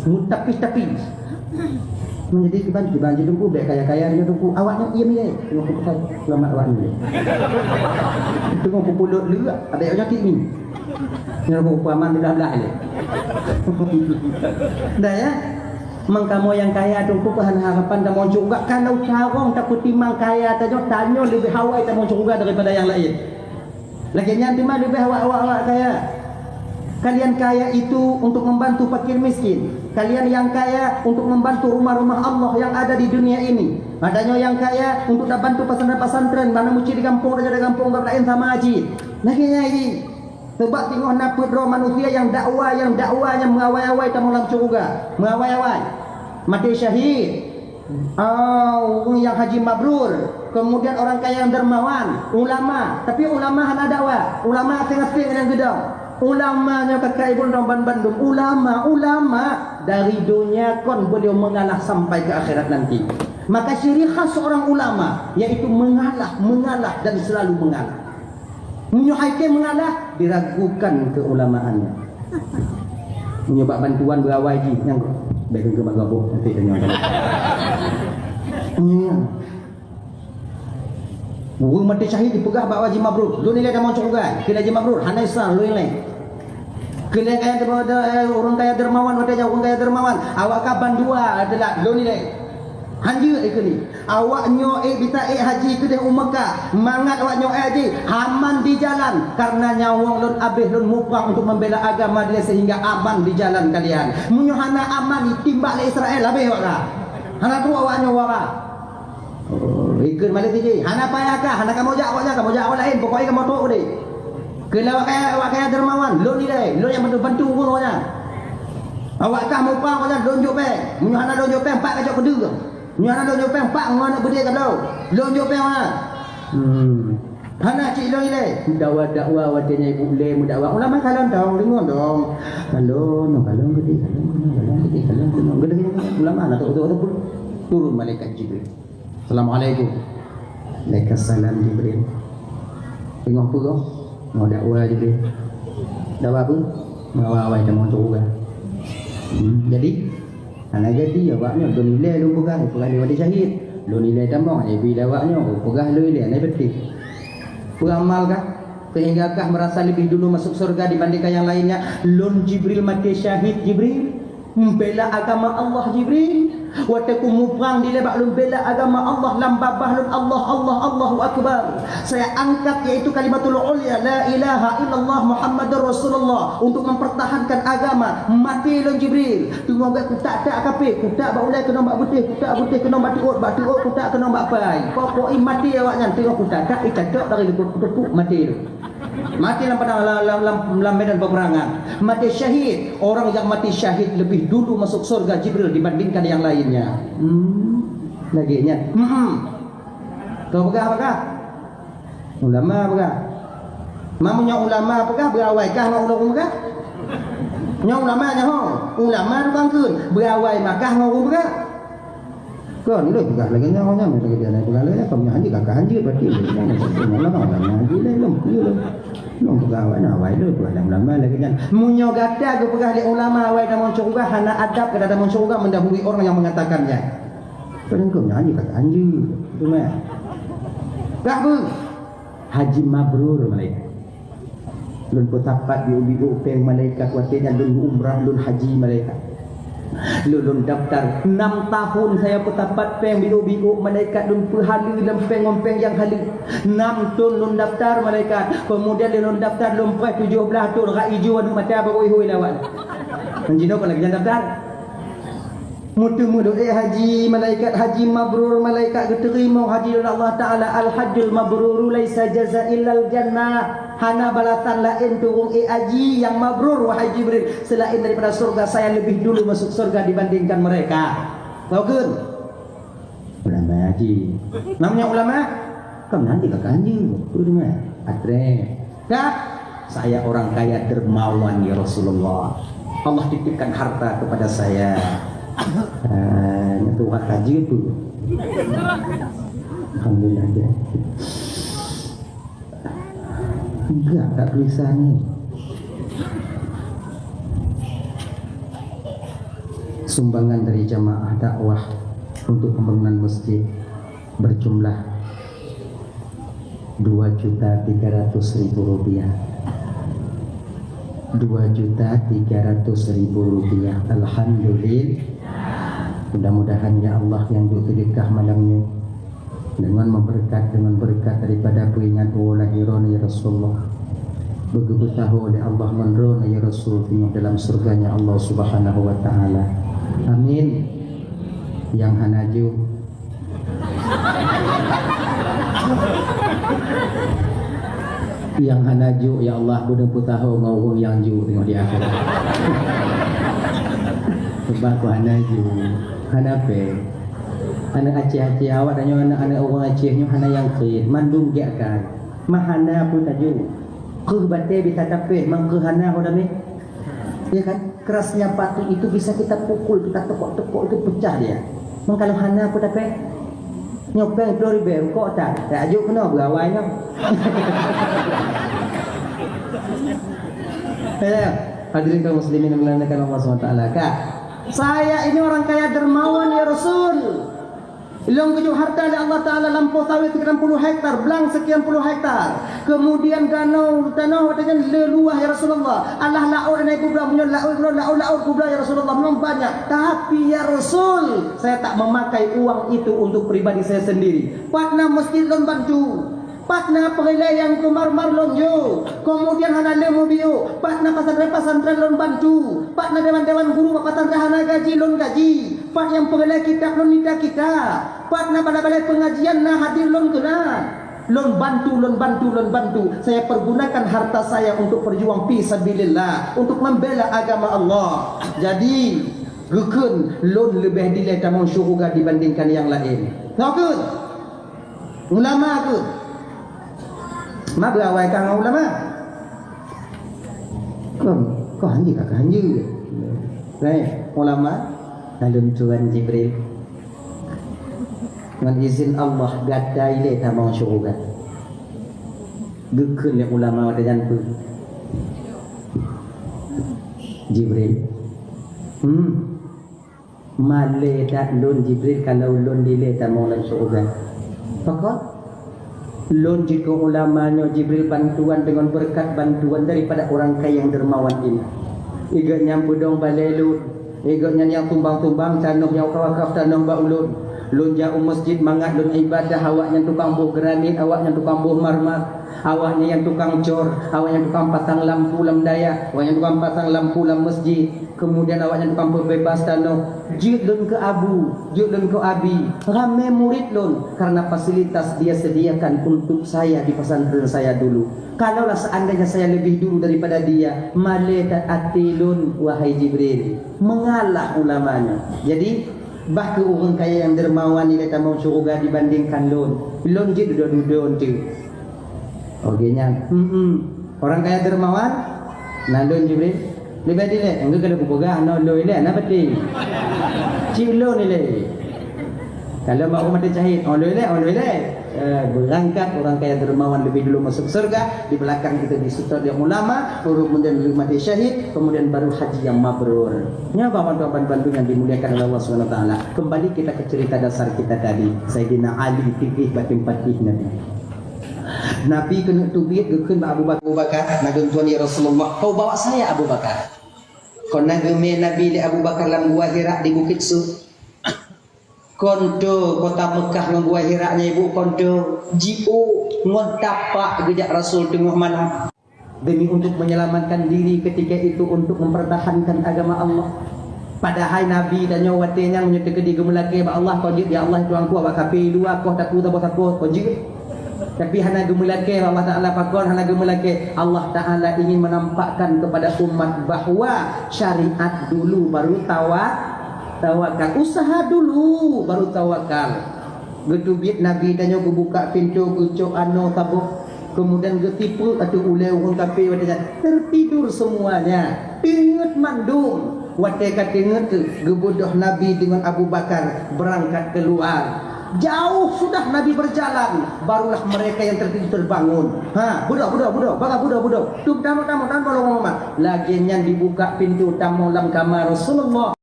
Meutapih-tapih. Menjadi kiban, kiban je Teungku, bèk kaya-kaya nyoe Teungku. Awak nyoe iem ye. Tengok peugah selamat awak nyoe. Tengok peupulot leuak, ada yang sakit ni. Nyoe Teungku aman belah-belah je. Dah ya. Mang kamoe nyang kaya Teungku keu hana harapan tamong syeuruga. Kalau carông tapeutimang kaya tanyoe, tanyoe leubeh awai tamong syeuruga daripada nyang laén. Lagèe nyan teuma leubeh awak-awak kaya. Kalian kaya itu untuk membantu fakir miskin. Kalian yang kaya untuk membantu rumah-rumah Allah yang ada di dunia ini. Padahal yang kaya untuk tabantu pesantren-pesantren, mana mucit di gampông, di gampông, di gampông laén sama aja. Lagèe nyan jih. Sabab teungoh na peuet droe manusia nyang dakwa, nyang dakwa, nyang meuawai-awai tamong lam syeuruga. Meuawai-awai. Maté syahid. Ah, ureueng nyang haji mabrur. Kemudian orang kaya yang dermawan, ulama. Tapi ulama hana dakwa. Ulama asing-asing nyang geudong. Ulama nyoe ka kaibu droe ban bandum. Ulama, ulama dari dunia kon beliau mengalah sampai ke akhirat nanti. Maka ciri khas seorang ulama yaitu mengalah, mengalah dan selalu mengalah. Meunyoe hai kèe mengalah, diragukan keulamaannya. Meunyoe bak bantuan beuawai jih, nyang bèk keu mak gaboh, nanti tanyong. Iya. Ureueng maté syahid dipeugah bak Haji Mabrur, "Lôn ilèe tamong syeuruga." Keu Haji Mabrur, "Hana Islam, lôn ilèe." Keu lhèe kaya, eh, ureueng kaya dermawan, watèe nyan ureueng kaya dermawan, awak ka bandua teulat, "Lôn ilèe." Hanjeuet ikeu ni. Awak nyoe ék bisa ék haji keudeh u Mekah. Mangat awak nyoe ék haji, aman di jalan. Karena nyawöng lôn abéh lôn muprang untuk membela agama dia sehingga aman di jalan kalian. Meunyoe hana aman, ditimbak lé Israel, abéh awak ka. Hana trok awak nyoe wara. Oh, ikeu malam tiji. Hana payah ka, hana kamoe jak awak nyan, kamoe jak awak laén. Pokoknya kamoe trok udeh. Keu lhèe awak kaya, awak kaya dermawan, lôn ilèe, lôn nyang bantu-bantu ureueng awak nyan. Awak kah muprang awak nyan, lôn jok péng. Meunyoe hana lôn jok péng, pat kajok keudeuh. Nyoe hana lôn jok péng, pat ngon aneuk beudé ka bloe. Lôn jok péng awak. Hmm. Hana cit lôn ilèe. Dakwa-dakwa watèe nyan ibu lé meudakwa. Ulama kalon dong, deungon dong. Kalon, kalon geude, kalon keunoe, kalon geude, kalon keunoe. Geude, ulama na tu, tu, tu, turun malaikat Jibril. "Assalamualaikum." "Waalaikumsalam, Jibril." Teungoh peugah, teungoh dakwa Jibril. Dakwa peue? Meuawai-awai tamong syeuruga. Hmm, jadi, hana jadi awak nyoe, lôn ilèe lôn peugah, peugah lé watèe syahid. Lôn ilèe tamong, hana ibi lé awak nyoe, peugah lôn ilèe, hana beutôi. Peue amal kah? Sehingga kah merasa lebih dulu masuk surga dibandingkan yang lainnya? Lôn Jibril maté syahid, Jibril. Membela agama Allah, Jibril. Watée ku muprang dilée bak lôn bela agama Allah, lam babah lôn Allah, Allah, Allahu Akbar. Saya angkat yaitu kalimatul ulya, la ilaha illallah Muhammadur Rasulullah, untuk mempertahankan agama. Maté lôn Jibril. Teungoh gét kutak-tak kafé, kutak bak ulée keunong bak beuteh, kutak beuteh keunong bak teuôt, bak teuôt kutak keunong bak pai. Pokok i maté awaknyan teungoh kutak-tak, i cacok dari leukuek, kutuk maté lôn. Maté lam padang, lam, lam, lam, lam medan peperangan. Maté syahid. Orang yang mati syahid lebih dulu masuk surga Jibril dibandingkan yang lainnya. Hmm. Lagée nyan. Hmm. Kau peugah, peugah. Ulama peugah. Meunyoe ulama peugah, beuawai kah ngon ureuëng peugah? Nyoe ulama nyoe ho. Ulama tukang kheun, beuawai makah ngon ureuëng peugah. Kon lôn peugah lagée nyoe, nyoe lagée nyoe, peugah lagée nyoe, kon nyoe hanjeuet, kakak hanjeuet, berarti lôn, lôn, lôn, lôn, lôn, lôn, lôn, lôn, lôn peugah awai, nah, awai lôn peugah lagée ulama lagée nyan. Meunyoe gata geupeugah lé ulama awai tamong syeuruga, hana adab gata tamong syeuruga mendahului orang yang mengatakannya. Kon nyoe hanjeuet, kakak hanjeuet, betul tak? Kah beuh? Haji mabrur malaikat. Lôn peusapat biôk-biôk péng malaikat watée nyan lôn umrah, lôn haji malaikat. Lôn, lôn daftar. Enam tahun saya peusapat péng biôk-biôk malaikat, lôn peuhaleue lam péng ngon péng nyang haleue. Enam thon lôn daftar malaikat. Keumudian lôn daftar lôn preh tujoh blaih thon, rak ijo aneuëk mata baru ihôi lawat. Ngon jinoe kon lagée nyan daftar. Meuteumé doa haji, malaikat haji mabrur, malaikat geuteurimong haji lé Allah Taala, "Al-hajjul mabruru laisa jaza illal jannah." Hana balasan laén turun ék haji nyang mabrur, wahai Jibril, seulaén daripada surga. Saya lebih dulu masuk surga dibandingkan mereka. Tahu kan? Ulama haji. Namanya ulama? Kan nanti kakak haji. Betul kan? Atre. Kak, saya orang kaya dermawan ya Rasulullah. Allah titipkan harta kepada saya. Ah, nyentuh hak haji tu. Alhamdulillah ya. Enggak, tak tulisan ni. Sumbangan dari jamaah dakwah untuk pembangunan masjid berjumlah dua juta tiga ratus ribu rupiah. Dua juta tiga ratus ribu rupiah. Alhamdulillah. Mudah-mudahan ya Allah nyang jok sedekah malam nyoe dengan memberkat, dengan berkat daripada peuingat uroe lahé droeneuh ya Rasulullah. Beugeupeutahu oleh Allah ngon droeneuh ya Rasul teungoh dalam surganya Allah Subhanahu wa taala. Amin. Nyang hana jok Nyang hana jok, ya Allah, beudeuh peutahu ngon ureuëng nyang jok teungoh di akhirat. Sebab ku hana jok, hana péng. Aneuk Aceh-Aceh awak tanyoe, aneuk-aneuk ureuëng Aceh nyoe hana nyang kheun, mandum gét akai. Mah hana peue tajok. Kreueh batée bisa tapéh, mang kreueh hana ho damé. Ya kan? Kerasnya batu itu bisa kita pukul, kita tekok-tekok itu pecah dia. Meng kalau hana peue tapéh. Nyoe péng dua ribu rukok tan, tak ajuk keunoe beurawai nyoe. Ya, hadirin kaum muslimin yang dimuliakan Allah subhanahu wa taala. Kak, saya ini orang kaya dermawan ya Rasul. Lôn geujok harta lé Allah Taala lampôh sawét sekian puluh hektar, blang sekian puluh hektar. Kemudian danau, danau watée nyan le luwah ya Rasulullah. Alah laôt na peubloe, meunyoe laôt, laôt, laôt peubloe ya Rasulullah, memang banyak. Tapi ya Rasul, saya tak memakai uang itu untuk pribadi saya sendiri. Pat na masjid lôn bantu. Pat na peureulée nyang keu marmar lôn jok, kemudian hana lé meubiôk. Pat na pesantren-pesantren lôn bantu. Pat na dewan-dewan guru bak pesantren hana gaji lôn gaji. Pat nyang peureulée kitab lôn nita kitab. Pat na balai-balai pengajian na hadir lôn keunan. Lôn bantu, lôn bantu, lôn bantu. Saya pergunakan harta saya untuk perjuang fi sabilillah, untuk membela agama Allah. Jadi, geukheun lôn leubeh dilée tamong syeuruga dibandingkan nyang laén. Nyoe keuh. Ulama keuh. Ma beurawai ka ngon ulama? Kon, kon hanjeuet ka hanjeuet. Baik, ulama, lalu tuan Jibril. Ngon izin Allah gata ilée tamong syeuruga. Geukheun lé ulama watée nyan peue? Jibril. Hmm. Malée that lôn Jibril kalau lôn dilée tamong lam syeuruga. Pakon? Lôn jikheun ulama nyoe Jibril bantuan deungon beureukat bantuan daripada ureuëng kaya nyang dermawan ini. Igeuh nyang peudong balée lôn, igeuh nyan nyang tumbang-tumbang tanoh nyang wakaf-wakaf tanoh bak ulôn. Lôn jak u meuseujid mangat lôn iébadah, awaknyan tukang boh granit, awaknyan tukang boh marmer, awaknyan nyang tukang cor, awaknyan tukang pasang lampu lam dayah, awaknyan tukang pasang lampu lam meuseujid. Keumudian awaknyan tukang peubeubaih tanoh, jeuet lôn keu abu, jeuet lôn keu abi, ramé murit lôn, karena fasilitas dia sediakan untuk saya di pesantren saya dulu. Kalaulah seandainya saya lebih dulu daripada dia, malée that até lôn, wahai Jibril. Mengalah ulama nyoe. Jadi, bah kheueh ureuëng kaya nyang dermawan ilée tamong syeuruga dibandingkan lôn. Lôn jeuet dudoe-dudoe eunteuk. Oke nyan. Hmm. Orang kaya dermawan, na lôn Jibril. Leubeh dilée, enggak kada kupeugah, na lôn ilée, na beutôi. Cik lôn ilée. Kalau mak rumah syahid, oh lôn ilée, oh lôn ilée. Eh, berangkat orang kaya dermawan lebih dulu masuk surga, di belakang itu diseutôt oleh ulama, baru kemudian mati syahid, kemudian baru haji yang mabrur. Nyoe bantuan-bantuan yang dimuliakan oleh Allah Subhanahu Wa Taala. Kembali kita ke cerita dasar kita tadi, Sayyidina Ali tigih bak teumpat Nabi. Nabi keuneuk teubiet geukheun bak Abu Bakar, "Abu Bakar, na lôn tuan ya Rasulullah, kau bawa saya Abu Bakar." Kon na geumé Nabi lé Abu Bakar lam Gua Hira di Bukit Sur. Kon toe kota Meukah ngon Gua Hira nyan ibu kon toe, jiôh ngon tapak geujak Rasul teungoh malam. Demi untuk menyelamatkan diri ketika itu untuk mempertahankan agama Allah. Padahai Nabi tanyoe watée nyan meunyoe teukeudi geumeulakée bak Allah, "Kon jeuet ya Allah, tuanku, awak kafé dua, koh taku saboh sakoh, kon jeuet." Tapi hana geumeulakée bak Allah Taala, pakon hana geumeulakée? Allah Taala ingin menampakkan kepada umat bahwa syariat dulu baru tawa-, tawakal. Usaha dulu baru tawakal. Geuteubiet Nabi tanyoe geubuka pintoe, geucok anoe saboh, kemudian geutipeue ateueh ulée ureuëng kafé watée nyan. Tertidur semuanya, teungeut mandum. Watée ka teungeut, geubeudôh Nabi deungon Abu Bakar beurangkat keuluar. Jauh sudah Nabi berjalan, barulah mereka yang tertidur terbangun. Ha, beudôh, beudôh, beudôh, bangun, beudôh, beudôh. Tum, tamu, tamu, tamu, tolong, Muhammad. Lagée nyan dibuka pintoe tamong lam kama Rasulullah.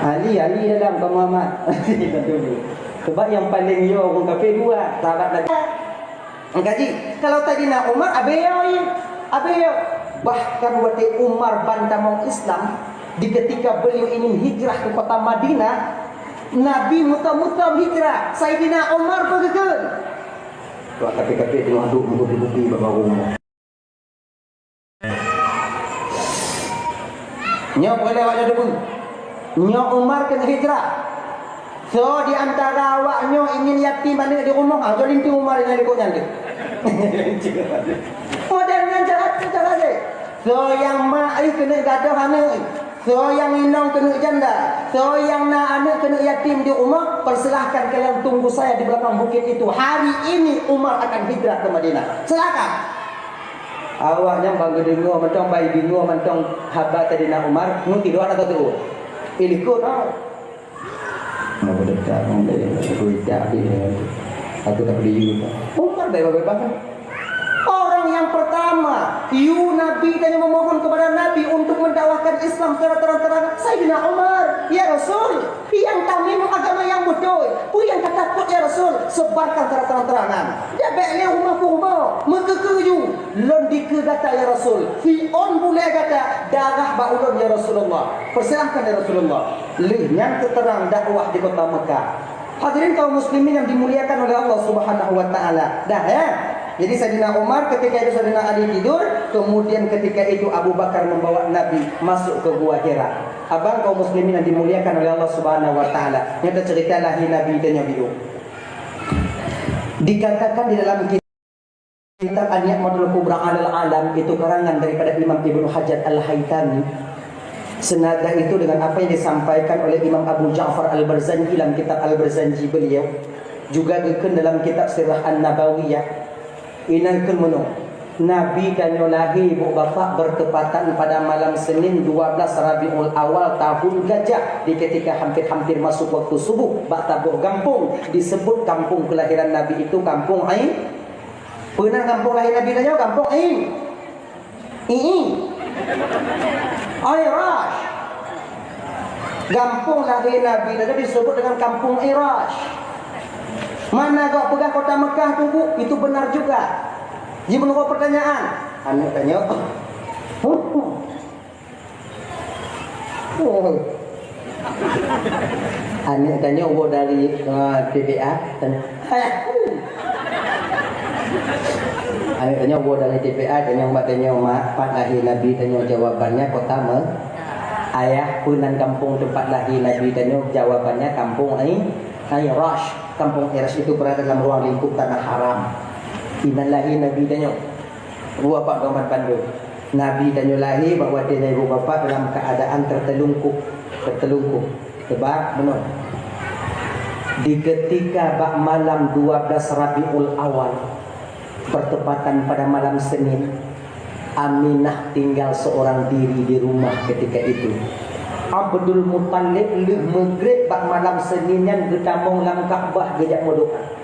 Ali, Ali dalam Bang Muhammad. Sebab nyang paleng yo ureuëng kafé dua, sahabat Nabi. Engkaji, kalau Saidina Umar, abéh yo, abéh yo. Bahkan watée Umar ban tamong Islam, di ketika beliau ingin hijrah ke kota Madinah, Nabi mutom-mutom hijrah, Saidina Umar peugeukeuen. Wak kafé-kafé teungoh duek meugupi-gupi bak rumoh. Nyoe peureulée awak nyoe deungoe. Nyoe Umar keuneuk hijrah. Soe di antara awak nyoe ingin yatim aneuëk di rumoh? Ah, jolin tu Umar nyang likot nyan deh. Model nyan jahat tu jahat deh. Soe nyang mak ih keuneuk gadôh aneuëk. Soe nyang inong keuneuk janda. Soe nyang na aneuëk keuneuk yatim di rumoh, persilahkan kalian tunggu saya di belakang bukit itu. Hari ini Umar akan hijrah ke Madinah. Silakan. Awak nyan ban geudeungoe mantong, ban deungoe mantong haba Saidina Umar, ngon tidoe na teuôt. Ilikot ha. Mau dekat, mau dekat, aku idak dia. Aku tak peduli juga. Umar dah bebas. Orang yang pertama, yu Nabi tanya memohon kepada Nabi untuk mendakwahkan Islam secara terang-terangan, Saidina Umar, ya Rasul. Nyang tamé ngon agama nyang beutôi. Peue nyang tatakot, ya Rasul? Sebarkan secara terang-terangan. Jabek lé rumoh-rumoh, meukeukeu ju. Lôn dikeue gata, ya Rasul. Siôn bulée gata, darah bak ulôn, ya Rasulullah. Persilahkan, ya Rasulullah. Lheueh nyan teuteurang dakwah di kota Mekah. Hadirin kaum muslimin yang dimuliakan oleh Allah Subhanahu wa taala. Dah, ya. Jadi Saidina Umar ketika itu Saidina Ali tidur, kemudian ketika itu Abu Bakar membawa Nabi masuk ke Gua Hira. Abang kaum muslimin yang dimuliakan oleh Allah Subhanahu wa taala. Nyata cerita lahé Nabi tanya biu. Dikatakan di dalam kitab An-Ni'matul Kubra Alal Alam, itu karangan daripada Imam Ibnu Hajar Al-Haytami. Senada itu dengan apa yang disampaikan oleh Imam Abu Ja'far Al-Barzanji dalam kitab Al-Barzanji beliau. Juga geukheun dalam kitab Sirah An-Nabawiyah, inan kheun meunoe, Nabi tanyoe lahé, ibu bapak, bertepatan pada malam Senin dua belas Rabiul Awal tahun Gajah, di ketika hampir-hampir masuk waktu subuh, bak saboh gampông disebut kampung kelahiran Nabi itu Kampung Ai-, peue nan kampung lahé Nabi tanyoe? Kampung Ai-, I'i. Airash. Gampông lahé Nabi tadi disebut dengan Kampung Airash. Mana gob peugah kota Mekah tu, Bu? Itu benar juga. Ji meunurot pertanyaan. Aneuk tanyoe. Aneuk tanyoe woe dari, eh, T P A, tanyoe, "Ayah." Aneuk tanyoe woe dari T P A, tanyoe bak tanyoe, "Mak, pat lahé Nabi?" Tanyoe jawabannya kota Me-, "Ayah, peue nan kampung teumpat lahé Nabi?" Tanyoe jawabannya Kampung Ai-, Airash. Kampung Airash itu berada dalam ruang lingkup tanah haram. Inan lahé Nabi tanyoe. Dua pak gamat bandum. Nabi tanyoe lahé bak watée nyan ibu bapak dalam keadaan tertelungkup, tertelungkup. Sebab meunoe. Di ketika bak malam dua belas Rabiul Awal, bertepatan pada malam Senin, Aminah tinggal seorang diri di rumah ketika itu. Abdul Muthalib lheueh Maghrib bak malam Senin nyan geutamong lam Ka'bah geujak meudoa.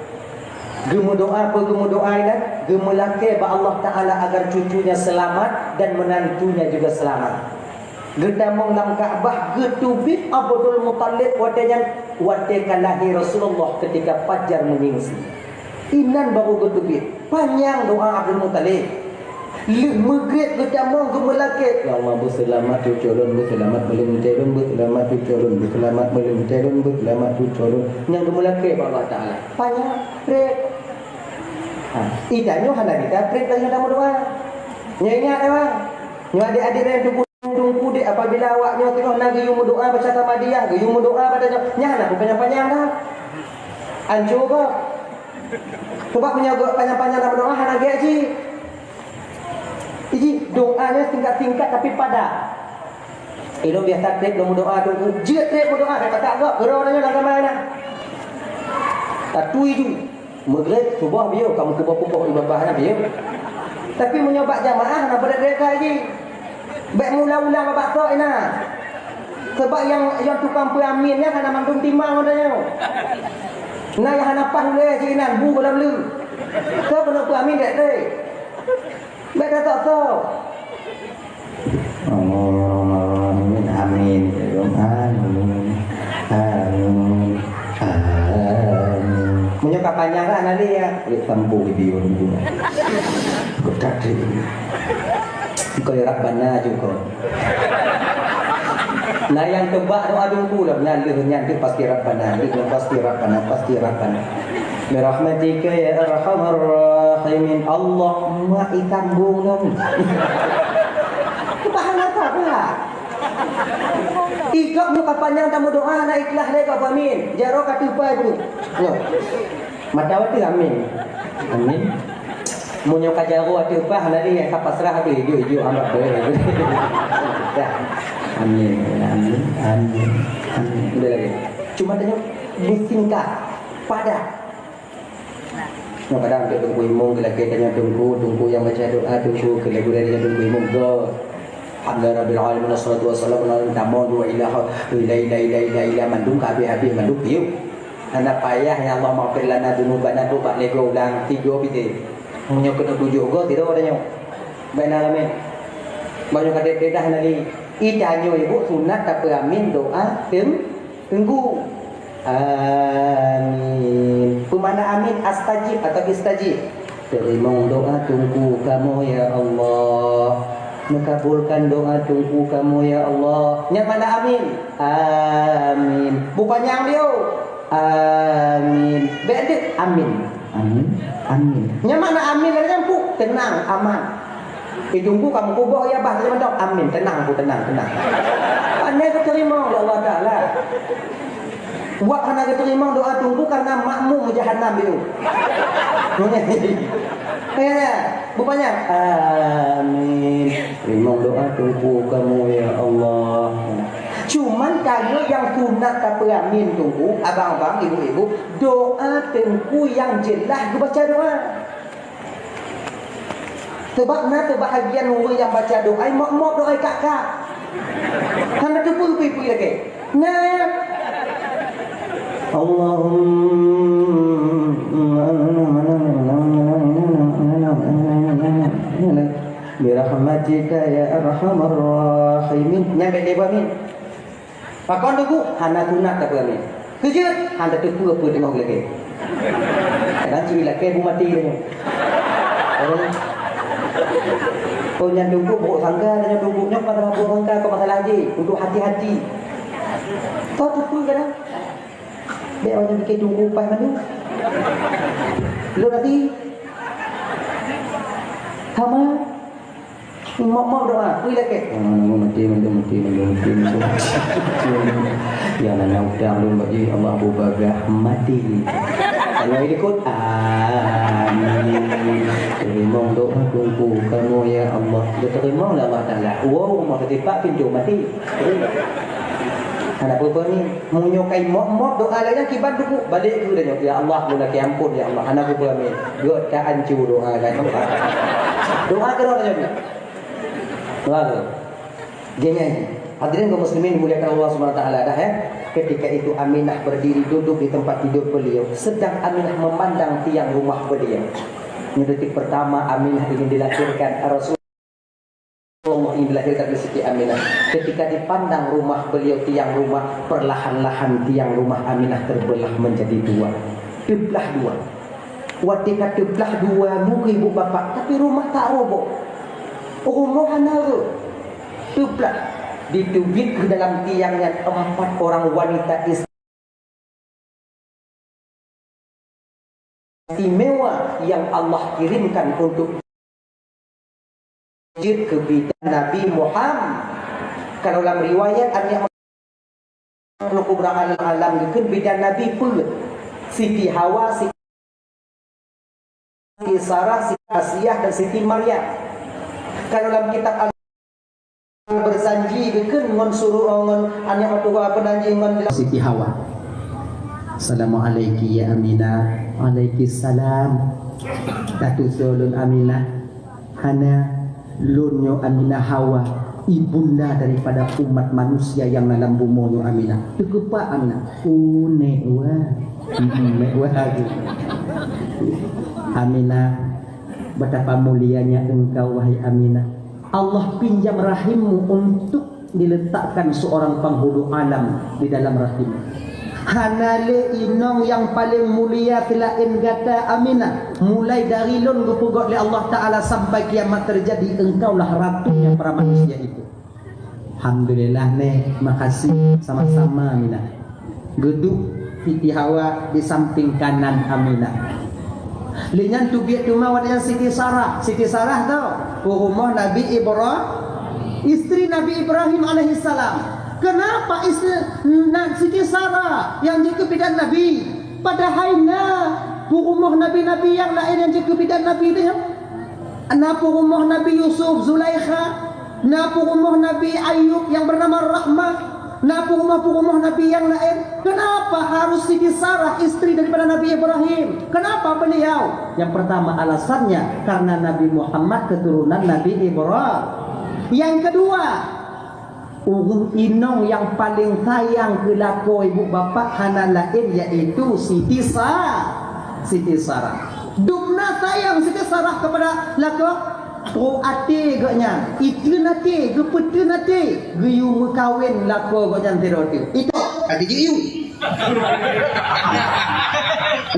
Geumeudoa, peue geumeudoa inan? Geumeulakée bak Allah Taala agar cucunya selamat dan menantunya juga selamat. Geutamong lam Ka'bah, geuteubiet Abdul Muthalib watée nyan, watée ka lahé Rasulullah ketika fajar meunyingsing. Inan baru geuteubiet. Panyang doa Abdul Muthalib. Lheueh Maghrib geutamong geumeulakée, "Ya Allah, beuseulamat cucu lôn, beuseulamat meuleueng tée lôn, beuseulamat cucu lôn, beuseulamat meuleueng tée lôn, beuseulamat cucu lôn." Nyang geumeulakée bak Allah Taala. Panyang, prét. Ha, i tanyoe hana geuta prét lagée geutamong doa. Nyoe ingat, ya, Bang. Nyoe adik-adik dan teungku, teungku dek, apabila awak nyoe teungoh na geuyue meudoa baca Samadiyah, geuyue meudoa baca nyoe, nyan hana peupanyang-panyang dah. Anco gob. Sebab meunyoe gob panyang-panyang dah meudoa, hana gét jih. Jih, doa nyoe singkat-singkat tapi padat. Ilôn biasa trép lôn meudoa tu, jeuet trép meudoa, kata gob, keudroe nyoe lam kamar na. Tatui ju. Maghrib, suboh biyeu, kamoe kuboh-kuboh di babah na biyeu. Tapi meunyoe bak jamaah, na beuret-beuret jih. Bék meuulang-ulang babah tok inan. Sebab nyang, nyang tukang peuamin nyan hana mandum timang geutanyoe. Na nyang hana paih ulée jih inan, bu goh lam le. Soe keuneuk peuamin dék teuh. Bék tatok-tok. Amin. Amin. Amin. Amin. Meunyoe ka panyang lah, hana lé, ya. Lé tampu di biu dulu. Kok tak lé. Kau ya Rabbana juga. Nah, nyang teubak doa dulu dah. Nyan lheueh nyan tu pasti Rabbana. Lheueh nyan pasti Rabbana, pasti Rabbana. Birahmatika ya arhamar rahimin. Allah, mak itambong dong. Paham apa pula? Ikok muka panjang tamu doa na ikhlas lé kok amin. Jaro ka tupai pun. Loh. Mata wati amin. Amin. Meunyoe ka jaro ateueh pah lari nyang ka pasrah habéh, ijok-ijok hamba boleh. Dah. Amin. Amin. Amin. Amin. Udah lagi. Cuma tanya, disingkat, padat. Nyoe kadang untuk Teungku Imum, keu lakée tanyoe Teungku, Teungku nyang baca doa, Teungku keu lagu dari Teungku Imum, go. Alhamdulillah Rabbil Alamin, wassalatu wassalamu ala tamong dua ilaha, ila, ila, ila, ila, ila, mandum ka habéh-habéh, mandum piôh. Hana payah, "Ya Allah, maghfir lana dzunubana," tu bak lego ulang, tigo pite. Meunyoe keuneuk tujoh go, tiroe tanyoe. Baik na ramé. Banyoe kadek dedah lagi. Ita nyoe ibu sunat tapeuamin doa teung-, teungku. Amin. Peumana amin? Astajib atau istajib? Teurimong doa teungku kamoe, ya Allah. Meukabulkan doa teungku kamoe, ya Allah. Nyan mana amin? Amin. Bupanyang liu. Amin. Bék deuh, amin. Amin. Amin. Nyan makna amin lagée nyan, Pu? Tenang, aman. Di teungku kamoe kuboh ya bah, lagée mantong. Amin. Tenang, Pu, tenang, tenang. Pandai geuteurimong lé Allah Taala. Wak hana geuteurimong doa teungku karena makmum jahanam itu. Kayaknya, bupanya, amin. Teurimong doa teungku kamoe, ya Allah. Cuman ka Nyang sunat tapeuramin teungku, abang-abang, ibu-ibu, doa teungku nyang jeulaih geubaca doa. Sabab na teubahagian ureuëng nyang baca doa, mok-mok doa kak-kak. Hana teupeu peue-peue lagée. Nah. Allahumma birahmatika ya arhamar rahimin. Nyan bék lé beuamin. Pakon teungku, hana sunat tapeuramin. Keujeuet, hana teupeu peue teungoh geulakée. Kadang curi lakée bu maté tanyoe. Oh, nyan teungku, brok sangga tanyoe teungku. Nyoe padahai brok sangga keu masalah jih, untuk hati-hati. Toh teupeu kadang. Bék awak nyan pike teungku paih mandum. Lôn hati. Hama. Mok-mok doa, kui lakée. Oh, nunggu mati, mati, mati, mati, mati, mati. Ya, nanya utang lôn bak jih, Allah bubagah mati. Kalau ikut, amin. Teurimong doa teungku kamoe, ya Allah. Geuteurimong lé Allah Taala. Wow, mah keutimpak pintoe mati. Hana peue-peue ni. Meunyoe kai mok-mok doa lagée nyan kiban teungku, balek keu tanyoe, "Ya Allah, lôn lakée ampôn, ya Allah." Hana peue-peue amin. Gét ka ancu doa lagée nyan. Doa keudroe tanyoe. Doa keudroe. Geunyang. Hadirin kaum muslimin dimuliakan Allah Subhanahu wa taala dah, ya. Ketika itu Aminah berdiri duduk di tempat tidur beliau, sedang Aminah memandang tiang rumah beliau. Ini detik pertama Aminah ingin dilahirkan, Rasul Allah ingin dilahirkan oleh Siti Aminah. Ketika dipandang rumah beliau, tiang rumah, perlahan-lahan tiang rumah Aminah terbelah menjadi dua. Teublah dua. Watée ka teublah dua, nyoe ibu bapak, tapi rumah tak roboh. Rumoh hana rhot. Teublah. Diteubiet keu dalam tiang nyan empat orang wanita istimewa yang Allah kirimkan untuk jeuet keu bidan Nabi Muhammad. Kalau lam riwayat Aminah Kubra Alam geukheun bidan Nabi peuet, Siti Hawa, Siti Sarah, Siti Asiah, dan Siti Maryam. Kalau lam kitab Al-Berjanji geukheun ngon suruh, ngon aneuk meutuha peunan jih ngon Siti Hawa. Assalamualaikum ya Aminah. Waalaikumsalam. Tatusoe lôn Aminah. Hana, lôn nyoe Aminah Hawa, ibunda daripada umat manusia nyang na lam bumoe nyoe Aminah. Teukeupak Aminah. Oh, nek wa. Hmm, nek wa. Aminah, betapa mulianya engkau, wahai Aminah. Allah pinjam rahimmu untuk diletakkan seorang penghulu alam di dalam rahim. Hana lé inong nyang paleng mulia seulaén gata Aminah. Mulai dari lôn geupeugét lé Allah Taala sampai kiamat terjadi, engkaulah ratunya para manusia itu. Alhamdulillah neh, makasih sama-sama Aminah. Geuduek Siti Hawa di samping kanan Aminah. Lé nyan teubiet teuma watée nyan Siti Sarah. Siti Sarah tau, peurumoh Nabi Ibra-, istri Nabi Ibrahim alaihissalam. Kenapa istri na-, Siti Sarah nyang jeuet keu bidan Nabi? Padahai na peurumoh nabi-nabi nyang laén nyang jeuet keu bidan Nabi teuh. Na peurumoh Nabi Yusuf, Zulaikha, na peurumoh Nabi Ayub nyang bernama Rahmah, na peurumoh-peurumoh Nabi nyang laén. Kenapa harus Siti Sarah, istri daripada Nabi Ibrahim? Kenapa beliau? Yang pertama alasannya karena Nabi Muhammad keturunan Nabi Ibrahim. Yang kedua, ureuëng inong nyang paleng sayang keu lakoe ibu bapak hana laén yaitu Siti Sa-, Siti Sarah. Dumna sayang Siti Sarah kepada lakoe, trok até geuh nyan, itreun até, geupeuteun até, geuyue meukawen lakoe geuh nyan sidroe teuk. Itu até jiyu.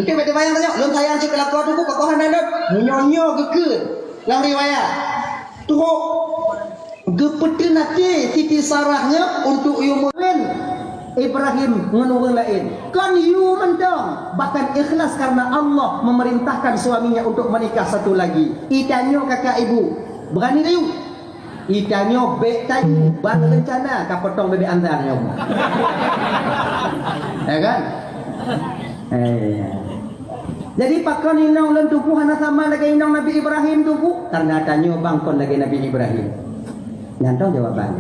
Enteuk bak bayang tanyoe, lôn sayang cit keu lakoe teungku, pakon hana lôn. Meunyoe nyoe geukheun lam riwayat. Trok geupeuteun até Siti Sarah nyoe untuk yue meukawen Ibrahim ngon ureuëng laén. Kon yue mantong, bahkan ikhlas karena Allah memerintahkan suaminya untuk menikah satu lagi. Itanyoe kakak ibu, berani kayu? Itanyoe bék tanyoe, ban rencana ka potong bebek anda nyoe. Ya kan? Eh. Jadi pakon inong lôn teungku hana sama lagée inong Nabi Ibrahim teungku? Karena tanyoe bang kon lagée Nabi Ibrahim. Nyan tong jawaban.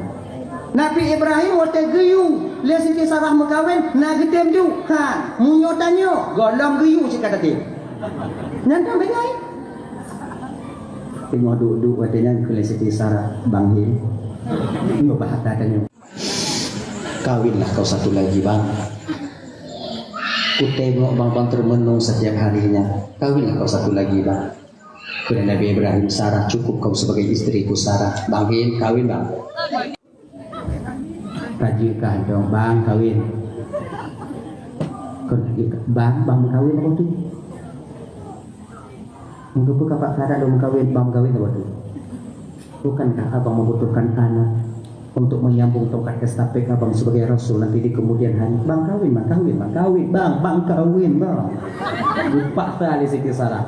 Nabi Ibrahim watèe geuyue lé Siti Sarah meukawen, na geutem ju. Ha, meunyoe tanyoe, gohlom geuyue cit ka tatem. Nyan ka beungèh. Teungoh duek-duek watèe nyan kheun lé Siti Sarah, "Bang Him, nyoe bah ata tanyoe." "Kawinlah kau satu lagi, Bang. Kutengok Bang, Bang termenung setiap harinya. Kawinlah kau satu lagi, Bang." Kheun Nabi Ibrahim, "Sarah, cukup kau sebagai istriku, Sarah. Bang Him, kawin, Bang." Ka jeuet kah dong, "Bang, kawin." Kheun lagèe, "Bang, Bang meukawen apa tu?" "Meukeupeu ka pat syarat lôn meukawen, Bang meukawen apa tu? Bukankah Abang membutuhkan anak untuk menyambung tongkat estafet Abang sebagai rasul nanti di kemudian hari? Bang kawin, Bang kawin, Bang kawin, Bang, Bang kawin, Bang." Geupaksa lé Siti Sarah.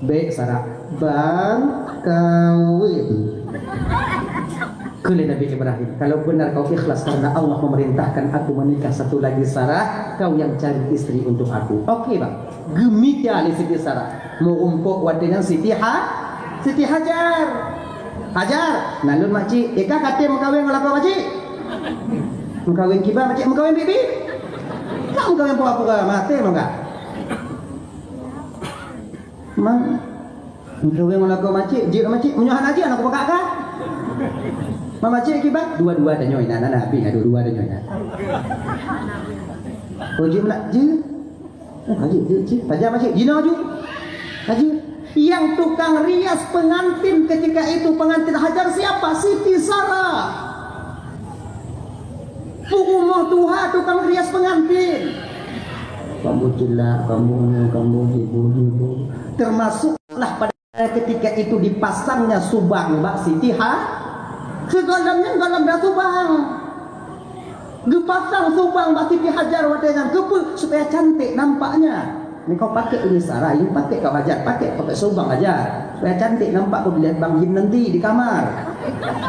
"Bèk, Sarah, Bang kawin." Kheun lé Nabi Ibrahim, "Kalau benar kau ikhlas karena Allah memerintahkan aku menikah satu lagi, Sarah, kau yang cari istri untuk aku." "Oke, Bang." Geumita lé Siti Sarah. Meurumpok watèe nyan Siti Ha-, Siti Hajar. "Hajar, nan lôn makcik, éh ka katem meukawen ngon lakoe makcik?" "Meukawen kiban makcik?" "Meukawen bibi." "Ka meukawen pura-pura, maté mangga." "Mang, meukawen ngon lakoe makcik, jeuet makcik, meunyoe hana jeuet, aneuk peugah ka." "Mang makcik kiban?" "Dua-dua tanyoe inan, na, na, habéh na dua-dua tanyoe inan." "Oh, jeuet meunan, jeuet." "Oh, ka jeuet, jeuet, jeuet. Tajak makcik, jinoe ju." "Ka jeuet." Yang tukang rias pengantin ketika itu, pengantin Hajar siapa? Siti Sarah. Peurumoh tuha tukang rias pengantin. Kamoe cilak, kamoe nyoe, kamoe hibur-hibur. Termasuklah pada ketika itu dipasangnya subang bak Siti Ha-, sigohlom nyan gohlom brat subang. Geupasang subang bak Siti Hajar watèe nyan. Keupeue? Supaya cantik nampaknya. Ni kau pakai ini Sarah, ini pakai kau Hajar, pakai, pakai subang Hajar. Supaya cantik nampak kau dilihat Bang Jim nanti di kamar.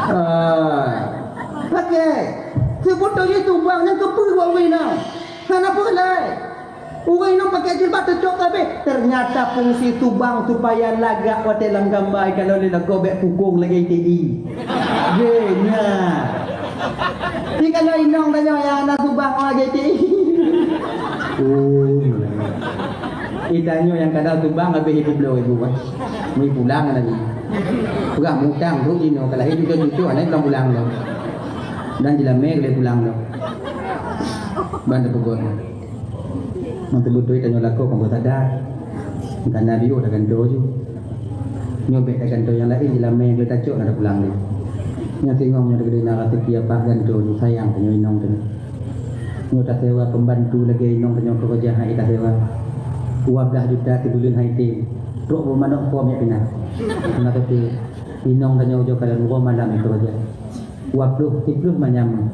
Ah. Pakai. Sebetulnya subang nyan keupeue bak ureueng inong? Hana peue lé. Ureueng inong pakai jilbab teucok ka abéh. Ternyata fungsi subang supaya lagak watèe lam gamba, kalau lé lagoe bèk pukong lagèe I T I. Geuh nyan. Tapi kalau inong tanyoe nyang hana subang lagèe I T I. Oh, iya. Ih, tanyoe nyang kada subang habéh ibu bloe ibu, eh. Mui pulang lagi. Peugah mutang tu jinoe, kalau hidup cucu-cucu, aneuk pulang-pulang tu. Dan jilamé boleh pulang tu. Ban teupeugot. Nyang teubeutôi tanyoe lakoe kon beusadar. Kana biôh tagantoe ju. Nyoe bèk tagantoe nyang laén, jilamé lé tacok na tapulang lé. Nyoe singoh nyoe teukeudeh na rasa pia bak gantoe ju, sayang tanyoe inong tanyoe. Nyoe tasewa pembantu lagèe inong tanyoe keureuja hai tasewa. Dua blah juta sibuleuen hai tem. Trok beumanok pom jak pinah. Na keuti inong tanyoe ujoe ka lheueh dua malam keureuja. Dua ploh, siplôh manyam.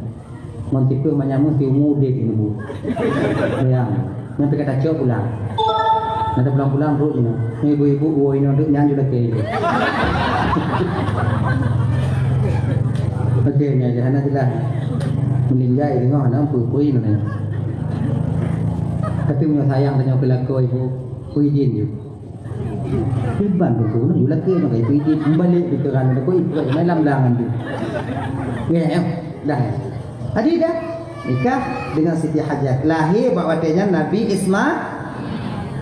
Ngon tipeue manyam ngon siumu udép ibu. Sayang. Nyan teuka tacok pulang. Nyan pulang-pulang brok jinoe. Ibu-ibu, woe inong deuek nyan ju lakèe. Oke, nyan je hana jeulaih. Meuninggai deungoe hana peue-peue nyan. Tapi meunyoe sayang tanyoe keu lakoe ibu, peue idin ju. Kiban pun keunoe, yue lakèe nyoe ka ipeujeuet, meubalek di keuran nyoe, kok ipeugah malam blang nyan tu. Ya, ya. Dah, ya. Tadi dah nikah dengan Siti Hajar. Lahé bak watèe nyan Nabi Isma-,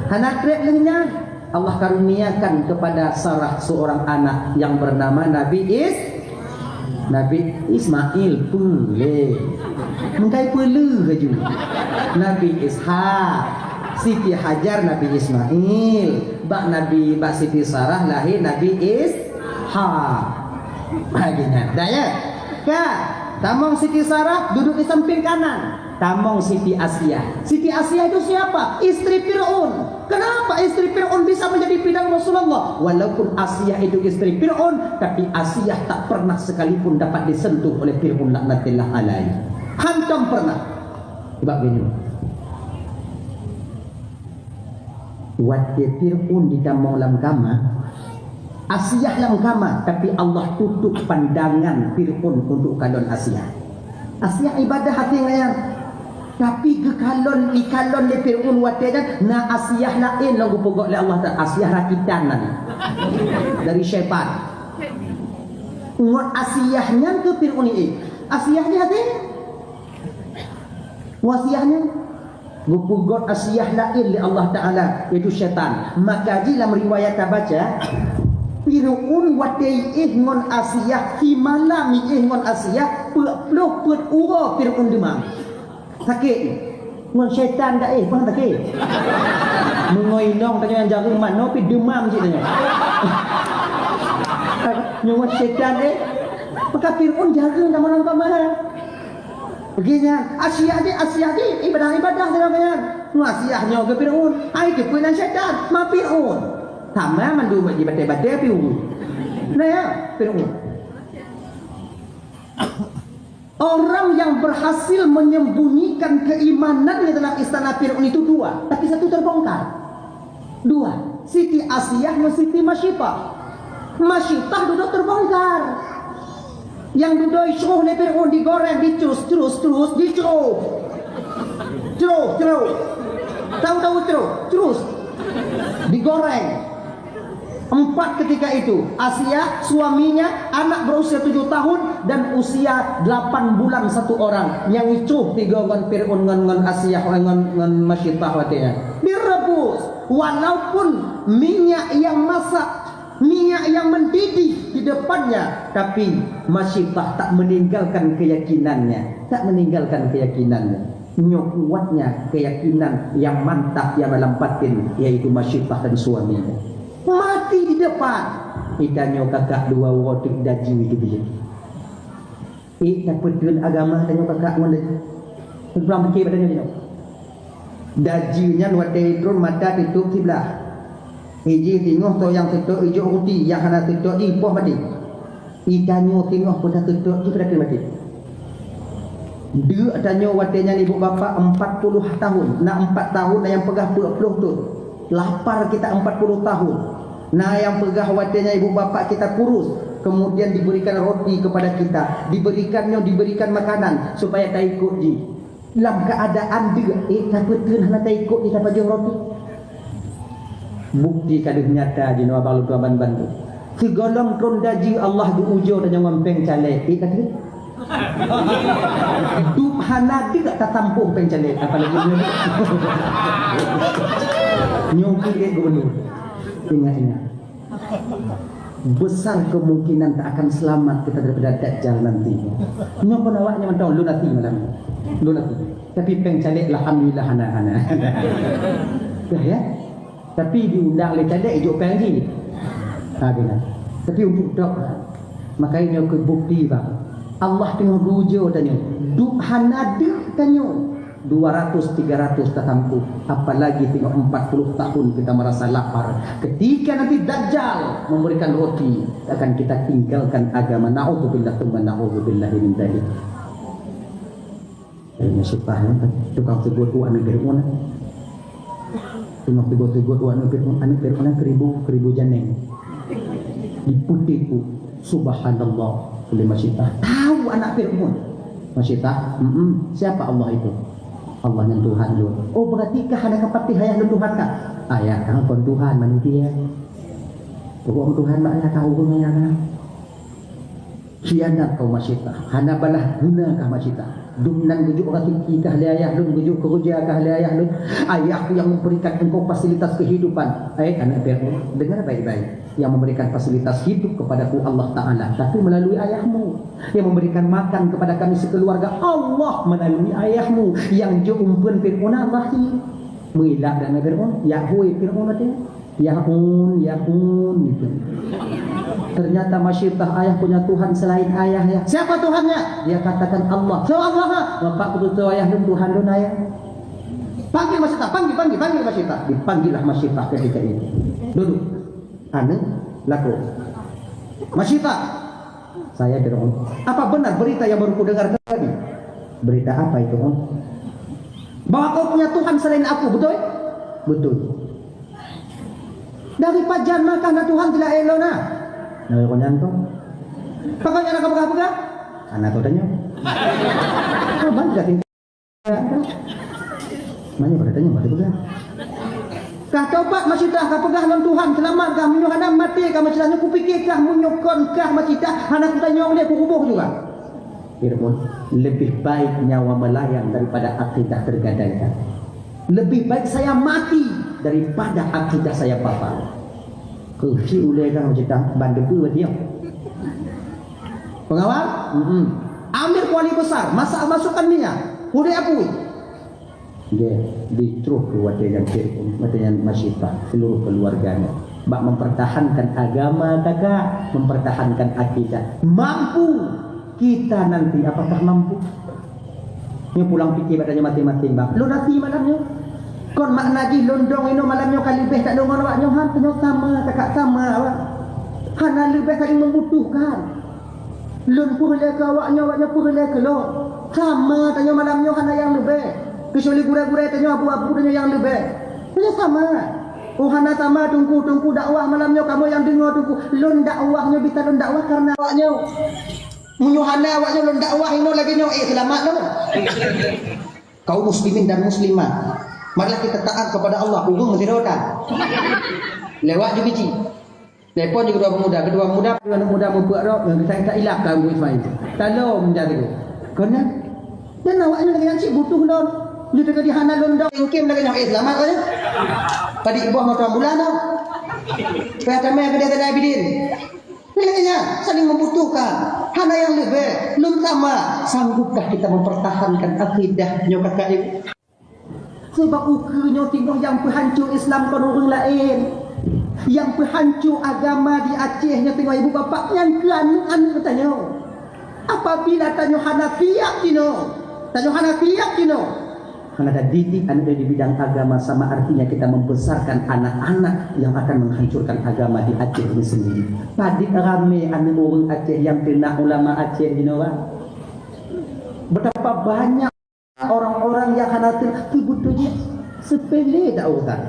hana trép lheueh nyan, Allah karuniakan kepada Sarah seorang anak yang bernama Nabi Is-, Nabi Ismail peulé. Meukai peulé laju. Nabi Ishak, Siti Hajar, Nabi Ismail, bak Nabi, bak Siti Sarah lahé Nabi Ishak. Lagèe nyan. Dah ya? Ka, tamong Siti Sarah duduk di samping kanan. Tamong Siti Asiah. Siti Asiah itu siapa? Istri Fir'aun. Kenapa istri Fir'aun bisa menjadi bidan Rasulullah? Walaupun Asiah itu istri Fir'aun, tapi Asiah tak pernah sekalipun dapat disentuh oleh Fir'aun laknatillah alaih. Hantom pernah. Sebab gini. Watèe Fir'aun jitamong lam kama, Asiah lam kama, tapi Allah tutup pandangan Fir'aun untuk kalon Asiah. Asiah ibadah até nyan. Tapi geukalon, ikalon lé Fir'aun watèe nyan, na Asiah laén lom geupeugöt lé Allah Taala, Asiah rakitan nyan. Dari syaitan. Ngon Asiah nyan keuh Fir'aun ié. Asiah jih até. Wasiah nyan geupeugot asiah laén lé Allah Taala, yaitu syaitan. Maka jih lam riwayat tabaca, Fir'aun watée iéh ngon Asiah, simalam iéh ngon Asiah, peuet ploh peuet uroe Fir'aun deumam. Sakét. Ngon syaitan dak éh, peue sakét? Meungon inong tanyoe nyang jareueng manoe pih deumam cit tanyoe. Nyoe ngon syaitan éh. Maka Fir'aun jareueng tamong lam kama. Lagée nyan, Asiah jih, Asiah jih, ibadah-ibadah dalam nyan. Ngon Asiah nyoe keu Fir'aun, ai keupeue nan syaitan, ma Fir'aun. Sama mandum bak jibatée-batée piu. Nah ya, Fir'aun. Orang yang berhasil menyembunyikan keimanannya dalam istana Fir'aun itu dua, tapi satu terbongkar. Dua, Siti Asiah ngon Siti Masyitah. Masyitah dudoe terbongkar. Nyang dudoe jicruh lé Fir'aun, digoreng, dicrus, crus, crus, dicruh. Cruh, cruh. Tahu-tahu cruh, crus. Digoreng. Empat ketika itu, Asiah, suaminya, anak berusia tujuh tahun, dan usia delapan bulan satu orang. Nyang icruh tiga ngon Fir'aun, ngon, ngon Asiah, ngon, ngon Masyitah watée nyan. Direbus, walaupun minyak yang masak, minyak yang mendidih di depannya, tapi Masyitah tak meninggalkan keyakinannya, tak meninggalkan keyakinannya. Nyoe kuatnya keyakinan nyang mantap nyang dalam batin, yaitu Masyitah dan suaminya. Mati di depan. Itanyoe kakak dua uroe teuk daji geubiyeu. Eh, tapeuteun agama tanyoe kakak ngon lé. Kurang pike bak tanyoe jinoe. Daji nyan watée itron mata teutok kiblah. Iji singoh toh nyang teutok ijok ruti, nyang hana teutok jih poh maté. Itanyoe singoh peue tateutok jih peue tateutok maté. Deuk tanyoe watée nyan ibu bapak empat puluh tahun, na empat tahun na nyang peugah peuet ploh thon. Lapar kita empat puluh tahun. Na nyang peugah watée nyan ibu bapak kita kurus, kemudian diberikan roti kepada kita, diberikan nyoe, diberikan makanan supaya taikot jih. Lam keuadaan deuk, eh, tapeuteun hana taikot jih tapajoh roti. Bukti ka deuh nyata jinoe abang lôn tuan ban-ban tu. Sigohlom tron daji Allah geuujoe tanyoe ngon péng caleg, eh, ka deuh. Dup hana deuk tatampôh péng caleg, apalagi nyoe. Nyoe keu gubernur. Ingat-ingat. Besar kemungkinan tak akan selamat kita daripada Dajjal nanti. Nyoe pun awak nyoe mantong lun hati malam ni. Lun hati. Tapi péng caleg alhamdulillah hana, hana. Dah ya. Tapi diundang lé caleg ijok péng lagi. Ha, kena. Tapi untuk dok. Makanya nyoe keu bukti bang. Allah teungoh geuujoe tanyoe. Dup hana deuk tanyoe. Dua ratus, tiga ratus tatampuh, apalagi tengok empat puluh tahun kita merasa lapar. Ketika nanti Dajjal memberikan roti, akan kita tinggalkan agama. Naudzubillah, tsumma naudzubillah min dzalik. Ini sipah, ya, tukang teubeuet u aneuk Fir'aun. Tengok teubeuet-teubeuet u aneuk Fir'aun, aneuk Fir'aun kan keribu, keribu janeng. Diputéh u. Subhanallah, oleh Masyitah. Tahu anak Fir'aun. Masyitah, mm siapa Allah itu? Allah nyan Tuhan lôn. Oh, berarti kah hana kapatéh ayah lôn Tuhan kah? Ayah kah kon Tuhan manusia. Pokok Tuhan mak ayah tahu pun ayah kah. Khianat kau Masyitah. Hana balah guna kah Masyitah. Dum nan geujok rezeki kah lé ayah lôn, geujok keureuja kah lé ayah lôn. Ayahku yang memberikan engkau fasilitas kehidupan. Eh, anak Fir'aun, dengar baik-baik. Yang memberikan fasilitas hidup kepadaku Allah Ta'ala, tapi melalui ayahmu. Yang memberikan makan kepada kami sekeluarga Allah melalui ayahmu. Yang jok umpeuen Fir'aun Allah ni. Meuilak dan Fir'aun, ya hui Fir'aun ada. Yaun, Yaun itu. Ternyata Masyitah ayah punya Tuhan selain ayah ya. Siapa Tuhannya? Dia katakan Allah. So Allah ha? Bapak betul ayah dan Tuhan dan ayah. Panggil Masyitah, panggil, panggil, panggil Masyitah. Dipanggillah Masyitah ketika itu. Duduk. Anu, laku. Masyitah. Saya Fir'aun. Apa benar berita yang baru kudengar tadi? Berita apa itu, Om? Bahwa kau punya Tuhan selain aku, betul? Betul. Dari pajan maka na Tuhan tidak elok na? Nah, kau nyanto. Pokoknya nak pegang-pegang. Anak kau tanya. Kau bangga tinggal. Nanya pada tanya pada pegang. Kah tobat Masyitah, kah peugah lôn Tuhan, seulamat kah meunyoe hana maté kah Masyitah, nyoe kupikir kah meunyoe kon kah Masyitah, hana kutanyong lé, kukuboh juga. Fir'aun, "Lebih baik nyawa melayang daripada akidah tergadaikan. Lebih baik saya mati daripada akidah saya batal." Keuchik ulée kan cerita bandebu dia. Pengawal? Mm-mm. Amir kuali besar, masak masukkan minyak. Udah apui. Dia diterus ke watée nyan Fir'aun, watée nyan Masyitah, seluruh keluarganya. Bak mempertahankan agama kakak, mempertahankan akidah. Mampu kita nanti, apakah mampu? Nyoe pulang pike bak tanyoe maséng-maséng, bang. Lôn hati malam nyoe. Kon makna jih lôn dong inoe malam nyoe ka leubeh that lôn ngon awak nyoe, han, tanyoe sama, kakak sama, awak. Hana leubeh saling membutuhkan. Lôn peureulée keu awak nyoe, awak nyoe peureulée keu lôn. Sama tanyoe malam nyoe hana nyang leubeh. Keucuali gurée-gurée tanyoe abu-abu tanyoe nyang leubeh. Tanyoe sama. Oh, hana sama teungku, teungku dakwah malam nyoe kamoe nyang deungoe teungku. Lôn dakwah nyoe bisa lôn dakwah karena awak nyoe. Meunyoe hana awak nyoe lôn dakwah inoe lagée nyoe, eh, seulamat lom. Kaum muslimin dan muslimat, marilah kita taat kepada Allah. Ureueng meusidroe that. Lewat juga ji. Telepon juga dua pemuda, kedua pemuda, dua anak muda mupeuk rot, yang kita, kita ilap kan Bu Ismail. Tolong menjadi tu. Kena. Dan awak ni lagi cik butuh lon. Dia tengah dihana lon dong. Mungkin lagi nyok, eh, selamat kan? Tadi boh motor bulan dah. Payah tamai ke dia tadi Abidin. Nilainya saling membutuhkan. Hana yang lebih, lom sama. Sanggupkah kita mempertahankan akidah nyoe kakak ibu? Sebab ukeue nyoe tinoh nyang peuhanco Islam kon ureueng laén. Nyang peuhanco agama di Aceh nyoe tinoh ibu bapak nyang keu aneuk-aneuk tanyoe. Apabila tanyoe hana siap jinoe, tanyoe hana siap jinoe, hana tadidik aneuk di bidang agama, sama artinya kita membesarkan anak-anak yang akan menghancurkan agama di Aceh ini sendiri. Padit ramé aneuk ureueng Aceh nyang keuneuk ulama Aceh jinoe, Bang. Betapa banyak orang-orang yang hana teu-, teubutuh jih sepele dak urusan.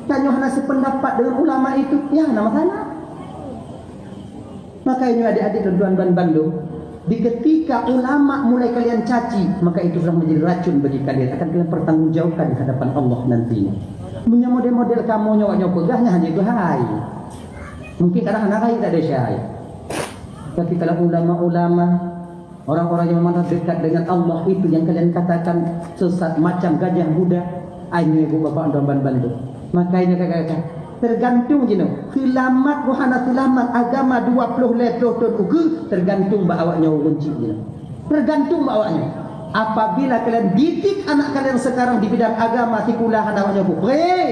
Tanyoe hana sependapat dengan ulama itu, ya hana masalah. Maka ini adik-adik dan tuan-tuan bandum, di ketika ulama mulai kalian caci, maka itu sudah menjadi racun bagi kalian, akan kalian pertanggungjawabkan di hadapan Allah nantinya. Meunyoe model-model kamoe nyoe, nyoe peugah nyan hanya itu hai. Mungkin kadang hana hai tak ada syai. Tapi kalau ulama-ulama, orang-orang yang memang dekat dengan Allah itu yang kalian katakan sesat macam gajah muda, ai nyoe ibu bapak dan ban bantu. Makanya kata-kata, tergantung jinoe. Selamat buhana selamat agama dua puluh lhèe ploh thôn ukeue, tergantung bak awak nyoe ureueng cit jinoe. Tergantung bak awak nyoe. Apabila kalian didik anak kalian sekarang di bidang agama, sikula hana awak nyoe peupreh.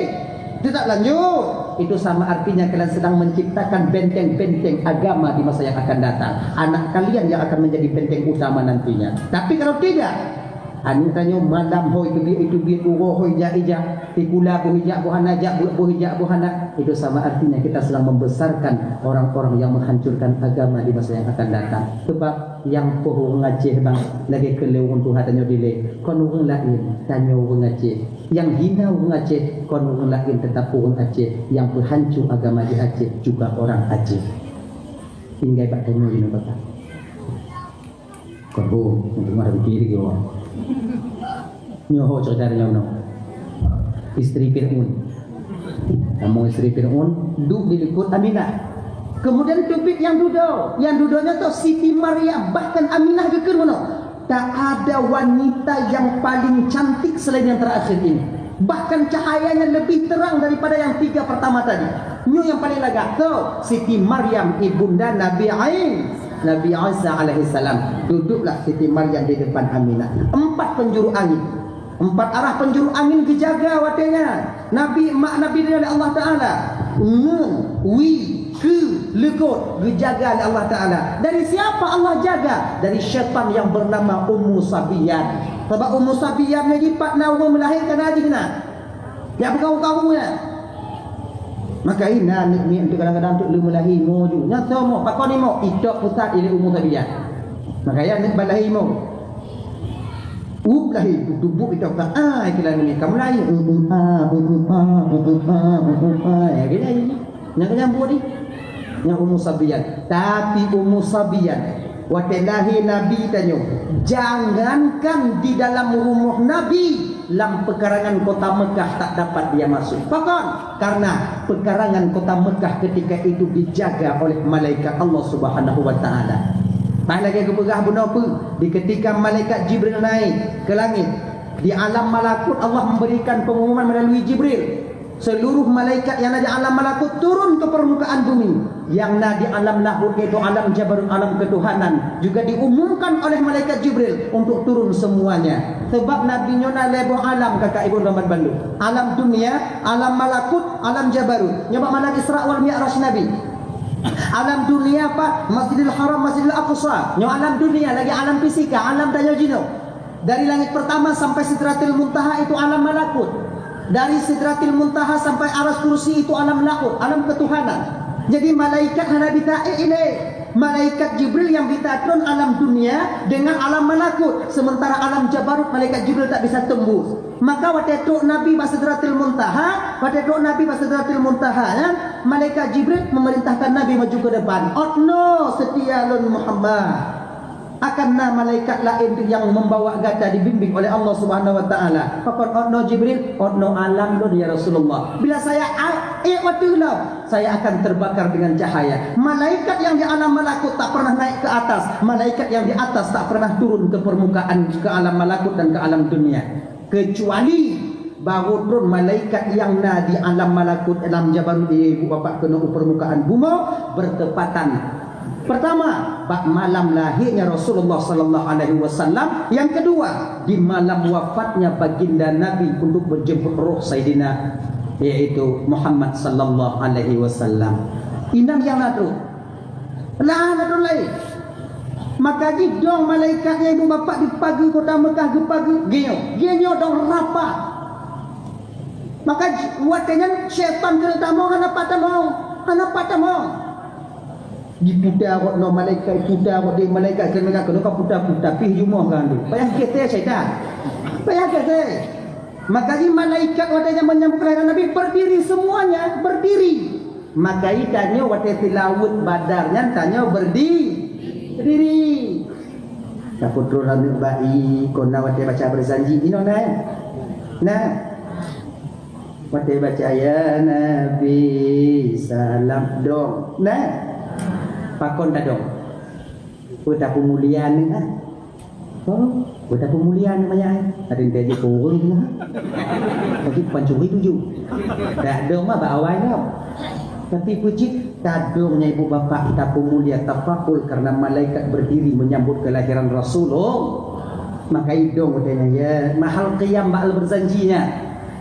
Tetap lanjut. Itu sama artinya kalian sedang menciptakan benteng-benteng agama di masa yang akan datang. Anak kalian yang akan menjadi benteng utama nantinya. Tapi kalau tidak, aneuk tanyoe malam ho itu biet, itu biet, uroe ho ijak-ijak, sikula boh ijak boh hana jak, buet boh ijak boh hana, itu sama artinya kita sedang membesarkan orang-orang yang menghancurkan agama di masa yang akan datang. Sebab nyang poh ureueng Aceh bang, lagée keu lé ureueng tuha tanyoe dilée, kon ureueng laén, tanyoe ureueng Aceh. Nyang hina ureueng Aceh, kon ureueng laén, teutap ureueng Aceh. Nyang peuhanco agama di Aceh juga orang Aceh. Tinggai bak tanyoe jinoe bapak. Kon ho, nyang teungoh tapike lagée awak. Nyoe ho cerita nyoe nyoe. Isteri Fir'aun. Namun isteri Fir'aun duek di likot Aminah. Kemudian teubiet nyang dudoe. Nyang dudoe nyoe toh Siti Maryam, bahkan Aminah geukheun bunoe. Tak ada wanita yang paling cantik selain yang terakhir ini. Bahkan cahayanya lebih terang daripada yang tiga pertama tadi. Nyoe nyang paling lagak. So, Siti Maryam ibunda Nabi Ain, Nabi Isa alaihissalam. Duduklah Siti Maryam di depan Aminah. Empat penjuru angin. Empat arah penjuru angin geujaga watée nyan. Nabi, mak Nabi oleh Allah Taala. Ngeun, wie, keu, likot geujaga oleh Allah Taala. Dari siapa Allah jaga? Dari syaitan yang bernama Ummu Sabiyan. Sebab Ummu Sabiyan nyoe jipat na ureueng meulahé kana jih na. Jak peugah-peugah ureueng nyan. Maka inan aneuk miet tu kadang-kadang tu leumeulahé imo ju. Nyan soe imo, pakon imo, itok pusat ilée Ummu Sabiyan. Maka ya aneuk ban lahé imo. Up lahé, tubuh itok pusat. Ah, itulah ni kamu lahé. Um, um, ah, um, um, ah, um, um, ah. Ya, gitu aja. Nyang kenyang buat ni. Nyang Ummu Sabiyan. Tapi Ummu Sabiyan, watée lahé Nabi tanyoe, jangankan di dalam rumoh Nabi, lam pekarangan kota Mekah tak dapat dia masuk. Pakon? Karena pekarangan kota Mekah ketika itu dijaga oleh malaikat Allah Subhanahu wa Taala. Nah, lagée geupeugah bunoe peue, di ketika malaikat Jibril naik ke langit, di alam malakut Allah memberikan pengumuman melalui Jibril. Seluruh malaikat yang ada di alam malakut turun ke permukaan bumi. Yang na di alam lahut, yaitu alam jabarut, alam ketuhanan, juga diumumkan oleh malaikat Jibril untuk turun semuanya. Sebab Nabi nyoe na lhée boh alam, kakak ibu dan bandum. Alam dunia, alam malakut, alam jabarut. Nyoe bak malam Isra wal Mi'raj Nabi. Alam dunia apa? Masjidil Haram, Masjidil Aqsa. Nyoe alam dunia, lagi alam fisika, alam tanyoe jinoe. Dari langit pertama sampai Sidratil Muntaha itu alam malakut. Dari Sidratil Muntaha sampai Aras Kursi itu alam lahut, alam ketuhanan. Jadi malaikat hana bisa ék ilée. Malaikat Jibril yang bisa tron alam dunia dengan alam malakut. Sementara alam jabarut malaikat Jibril tak bisa tembus. Maka watée trok Nabi bak Sidratil Muntaha, watée trok Nabi bak Sidratil Muntaha, ya, malaikat Jibril memerintahkan Nabi maju ke depan. "Otno seutia lôn Muhammad. Akan na malaikat laén nyang membawa gata dibimbing oleh Allah Subhanahu wa Taala." "Pakon otno Jibril?" "Otno alam lôn, ya Rasulullah. Bila saya a-, ék watée lom, saya akan terbakar dengan cahaya." Malaikat yang di alam malakut tak pernah naik ke atas. Malaikat yang di atas tak pernah turun ke permukaan, ke alam malakut dan ke alam dunia. Kecuali baru tron malaikat yang na di alam malakut, alam jabarut, ibu bapak, keunoe u permukaan bumoe bertepatan. Pertama, bak malam lahirnya Rasulullah sallallahu alaihi wasallam. Yang kedua, di malam wafatnya baginda Nabi untuk menjemput roh Saidina, yaitu Muhammad sallallahu alaihi wasallam. Inong nyang na trok. Lah, na trok laén. Maka jidong malaikat nyang ibu bapak di pageue kota Mekah geupageue, geunyoe. Geunyoe dong rapat. Maka j-, watée nyan syaitan keuneuk tamong, hana pat tamong. Hana pat tamong. Diputa rot nyoe malaikat, diputa rot dék malaikat, keuneuk ka, keuneuk ka puta-puta, pih jumoh ka andeuh. Payah gét syaitan. Payah gét. Maka jih malaikat watée nyan menyambut kelahiran Nabi, berdiri semuanya, berdiri. Maka i tanyoe watée seulaweuet Badar nyan tanyoe berdi-, berdiri. Tapeutrok ranup bai, kon na watée baca berjanji, inoe na, eh? Na. Watée baca, "Ya Nabi, salam," dong. Na. Pakon tadong? Peue tapeumulia neuh, ah? Oh, peue tapeumulia neuh manyak, eh? Ada yang gaji kurang, ah? Bagi pancuri tuju. Dak dong mah bak awai nyoe. Tapi peue cit, tadong nyan ibu bapak tapeumulia, tafakhur karena malaikat berdiri menyambut kelahiran Rasulullah. Maka idong watée nyan, ya, mahal qiyam bak berjanji nyan.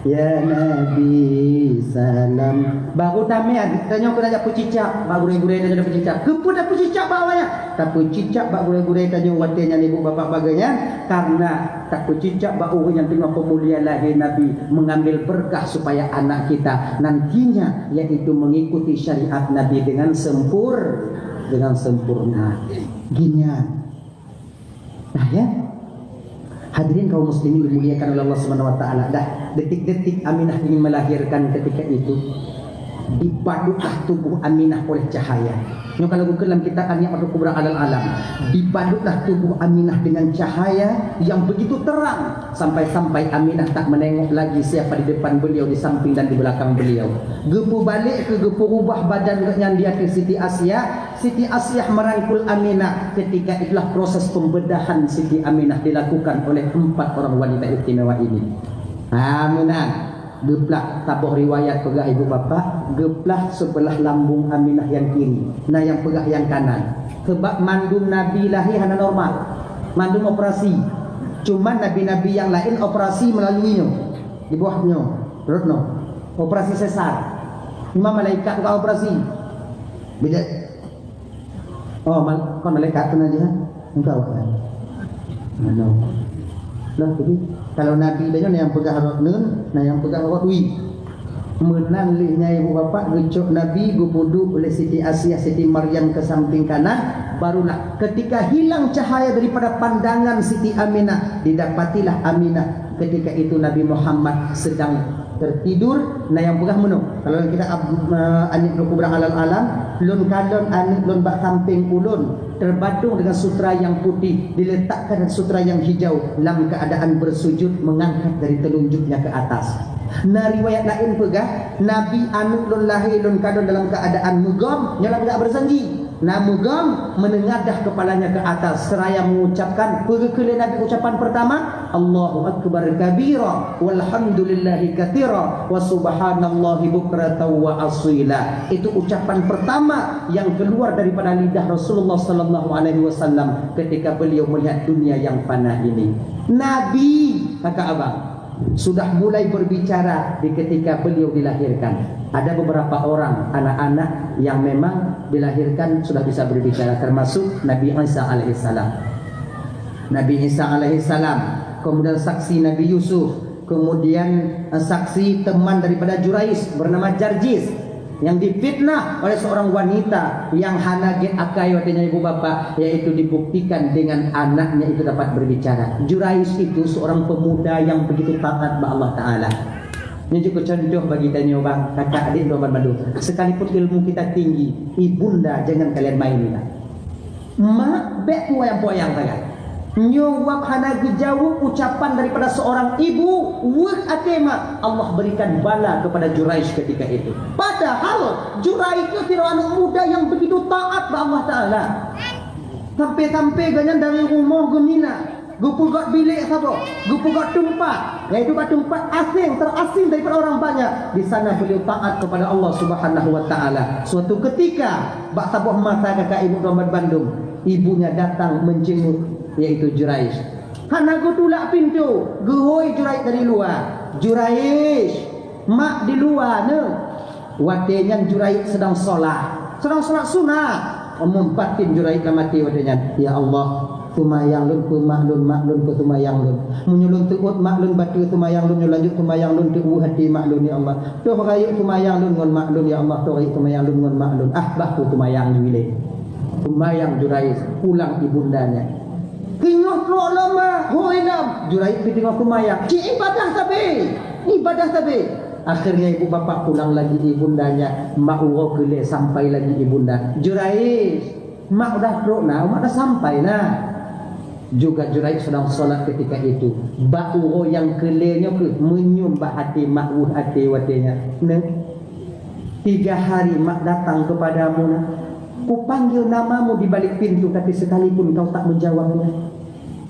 "Ya Nabi, salam." Baru tamé, tanyoe keuneuk jak peucicak, bak gurée-gurée tanyoe peucicak. Keupeue tapeucicak bak awaknyan? Tapeucicak bak gurée-gurée tanyoe watée nyan ibu bapak bagai nyan, karena tapeucicak bak ureuëng nyang teungoh peumulia lahé Nabi, mengambil berkah supaya anak kita nantinya, yaitu mengikuti syariat Nabi dengan sempur-, dengan sempurna. Geuhnyan. Nah, ya. Hadirin kaum muslimin dimuliakan oleh Allah Subhanahu wa taala. Dah detik-detik Aminah ingin melahirkan ketika itu, dibadutlah tubuh Aminah oleh cahaya. Nyoe kalau bukan dalam kitab An-Ni'matul Kubra Alal Alam, dibadutlah tubuh Aminah dengan cahaya yang begitu terang sampai-sampai Aminah tak menengok lagi siapa di depan beliau, di samping dan di belakang beliau. Geupeubalek keu geupeurubah badan geuhnyan di ateueh Siti Asia, Siti Asiah merangkul Aminah. Ketika itulah proses pembedahan Siti Aminah dilakukan oleh empat orang wanita istimewa ini. Ha, meunan. Geuplah, saboh riwayat peugah ibu bapak, geuplah sebelah lambung Aminah nyang kiri, na nyang peugah nyang kanan. Sebab mandum nabi lahé hana normal. Mandum operasi. Cuman nabi-nabi nyang laén operasi melalui nyoe. Di bawah nyoe, rot nyoe. Operasi sesar. Cuma malaikat bukan operasi. Beda. Oh, mal-, kon malaikat keunan jih, ha? Engkau kan? Manoe. Lah, jadi, kalau nabi tanyoe na nyang peugah rot neuen, na nyang peugah rot wie. Meunan lheueh nyan ibu bapak geucok Nabi geupeuduek oleh Siti Asiah, Siti Maryam ke samping kanan, barulah ketika hilang cahaya daripada pandangan Siti Aminah, didapatilah Aminah ketika itu Nabi Muhammad sedang tertidur. Na nyang peugah meunoe, kalau dalam kitab Ab-, eh, An-Ni'matul Kubra Alal Alam, "Lôn kalon aneuëk lôn bak sampéng ulôn, terbadong dengan sutra yang putih, diletakkan sutra yang hijau, lam keadaan bersujud mengangkat dari telunjuknya ke atas." Na riwayat laén peugah, "Nabi aneuëk lôn lahé lôn kalon dalam keadaan meugom," nyoe lam geubeujanji. Na meugong, meunengadah kepalanya ke atas seraya mengucapkan, peue geukheun lé Nabi ucapan pertama, "Allahu akbar kabira, walhamdulillahi katsira, wa subhanallahi bukratan wa asila." Itu ucapan pertama yang keluar daripada lidah Rasulullah sallallahu alaihi wasallam ketika beliau melihat dunia yang fana ini. Nabi, kakak abang, sudah mulai berbicara di ketika beliau dilahirkan. Ada beberapa orang anak-anak yang memang dilahirkan sudah bisa berbicara, termasuk Nabi Isa alaihissalam. Nabi Isa alaihissalam, kemudian saksi Nabi Yusuf, kemudian, eh, saksi teman daripada Juraij bernama Jarjis yang difitnah oleh seorang wanita yang hana gét akai watée nyan ibu bapak, yaitu dibuktikan dengan anaknya itu dapat berbicara. Juraij itu seorang pemuda yang begitu taat bak Allah Taala. Nyoe jeuet keu contoh bagi tanyoe bang, kakak adik dua bandum. Sekalipun ilmu kita tinggi, ibunda jangan kalian main. Mak, bék kuwayang-kuwayang sagai. Nyoe wab hana geujaweueb ucapan daripada seorang ibu, weueh até mak, Allah berikan bala kepada Juraij ketika itu. Padahal Juraij nyoe sidroe aneuk muda yang begitu taat bak Allah Taala. Sampai-sampai gobnyan dari rumoh geumina, geupeugöt bilék saboh, geupeugöt teumpat, yaitu bak teumpat asing, terasing daripada orang banyak. Di sana beliau taat kepada Allah Subhanahu wa Taala. Suatu ketika, bak saboh masa kakak ibu dua bandum, ibunya datang menjenguk, yaitu Juraij. Hana geutulak pintoe, geuhôi Juraij dari luwa. "Juraij, mak di luwa neuh." Watée nyan Juraij sedang solat, sedang solat sunat. Amon batin Juraij lam até watée nyan, "Ya Allah, seumayang lôn keu mak lôn, mak lôn keu seumayang lôn. Meunyoe lôn teuôt mak lôn bateue seumayang lôn, nyoe lanjut seumayang lôn teuk weueh até mak lôn, ya Allah. Toh rayeuk seumayang lôn ngon mak lôn, ya Allah, toh rayeuk seumayang lôn ngon mak lôn. Ah, bah keu seumayang jih lé." Seumayang Juraij, pulang ibundanya. Teungoh trok lom, hôi lom, Juraij pih teungoh seumayang. Cit ibadah sabe, ibadah sabe. Akhirnya ibu bapak pulang lagi ibundanya, mak uroe keu lhée sampai lagi ibunda. "Juraij, mak udah trok na, mak dah sampai na." Juga Juraij sedang solat ketika itu. Bak uroe nyang keu lhée nyoe kheueh meunyum bak até mak weueh até watée nyan. Neuh, tiga hari mak datang kepadamu na. Kupanggil namamu di balik pintu, tapi sekalipun kau tak menjawabnya.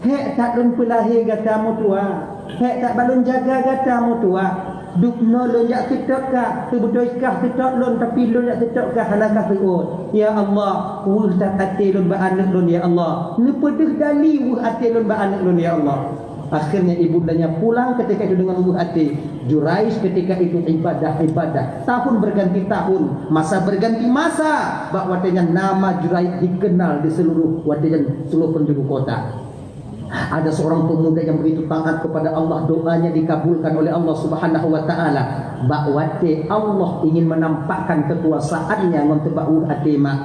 Hék that lôn peulahé gata meutuwah, hék that bak lôn jaga gata meutuwah. Dubnoe lôn jak seutôt kah, teubeutôi kah seutôt lôn, tapi lôn jak seutôt kah hana kah seuôt. Ya Allah, weueh that até lôn bak aneuk lôn, ya Allah. Neupeudeuh dali weueh até lôn bak aneuk lôn, ya Allah. Akhirnya ibundanya pulang ketika itu dengan weueh até. Juraij ketika itu ibadah-ibadah. Tahun berganti tahun, masa berganti masa. Bak watée nyan nama Juraij dikenal di seluruh watée nyan seluruh penjuru kota. Ada seorang pemuda yang begitu taat kepada Allah, doanya dikabulkan oleh Allah Subhanahu wa Taala. Bak watée Allah ingin menampakkan kekuasaannya ngon teubak weueh até mak,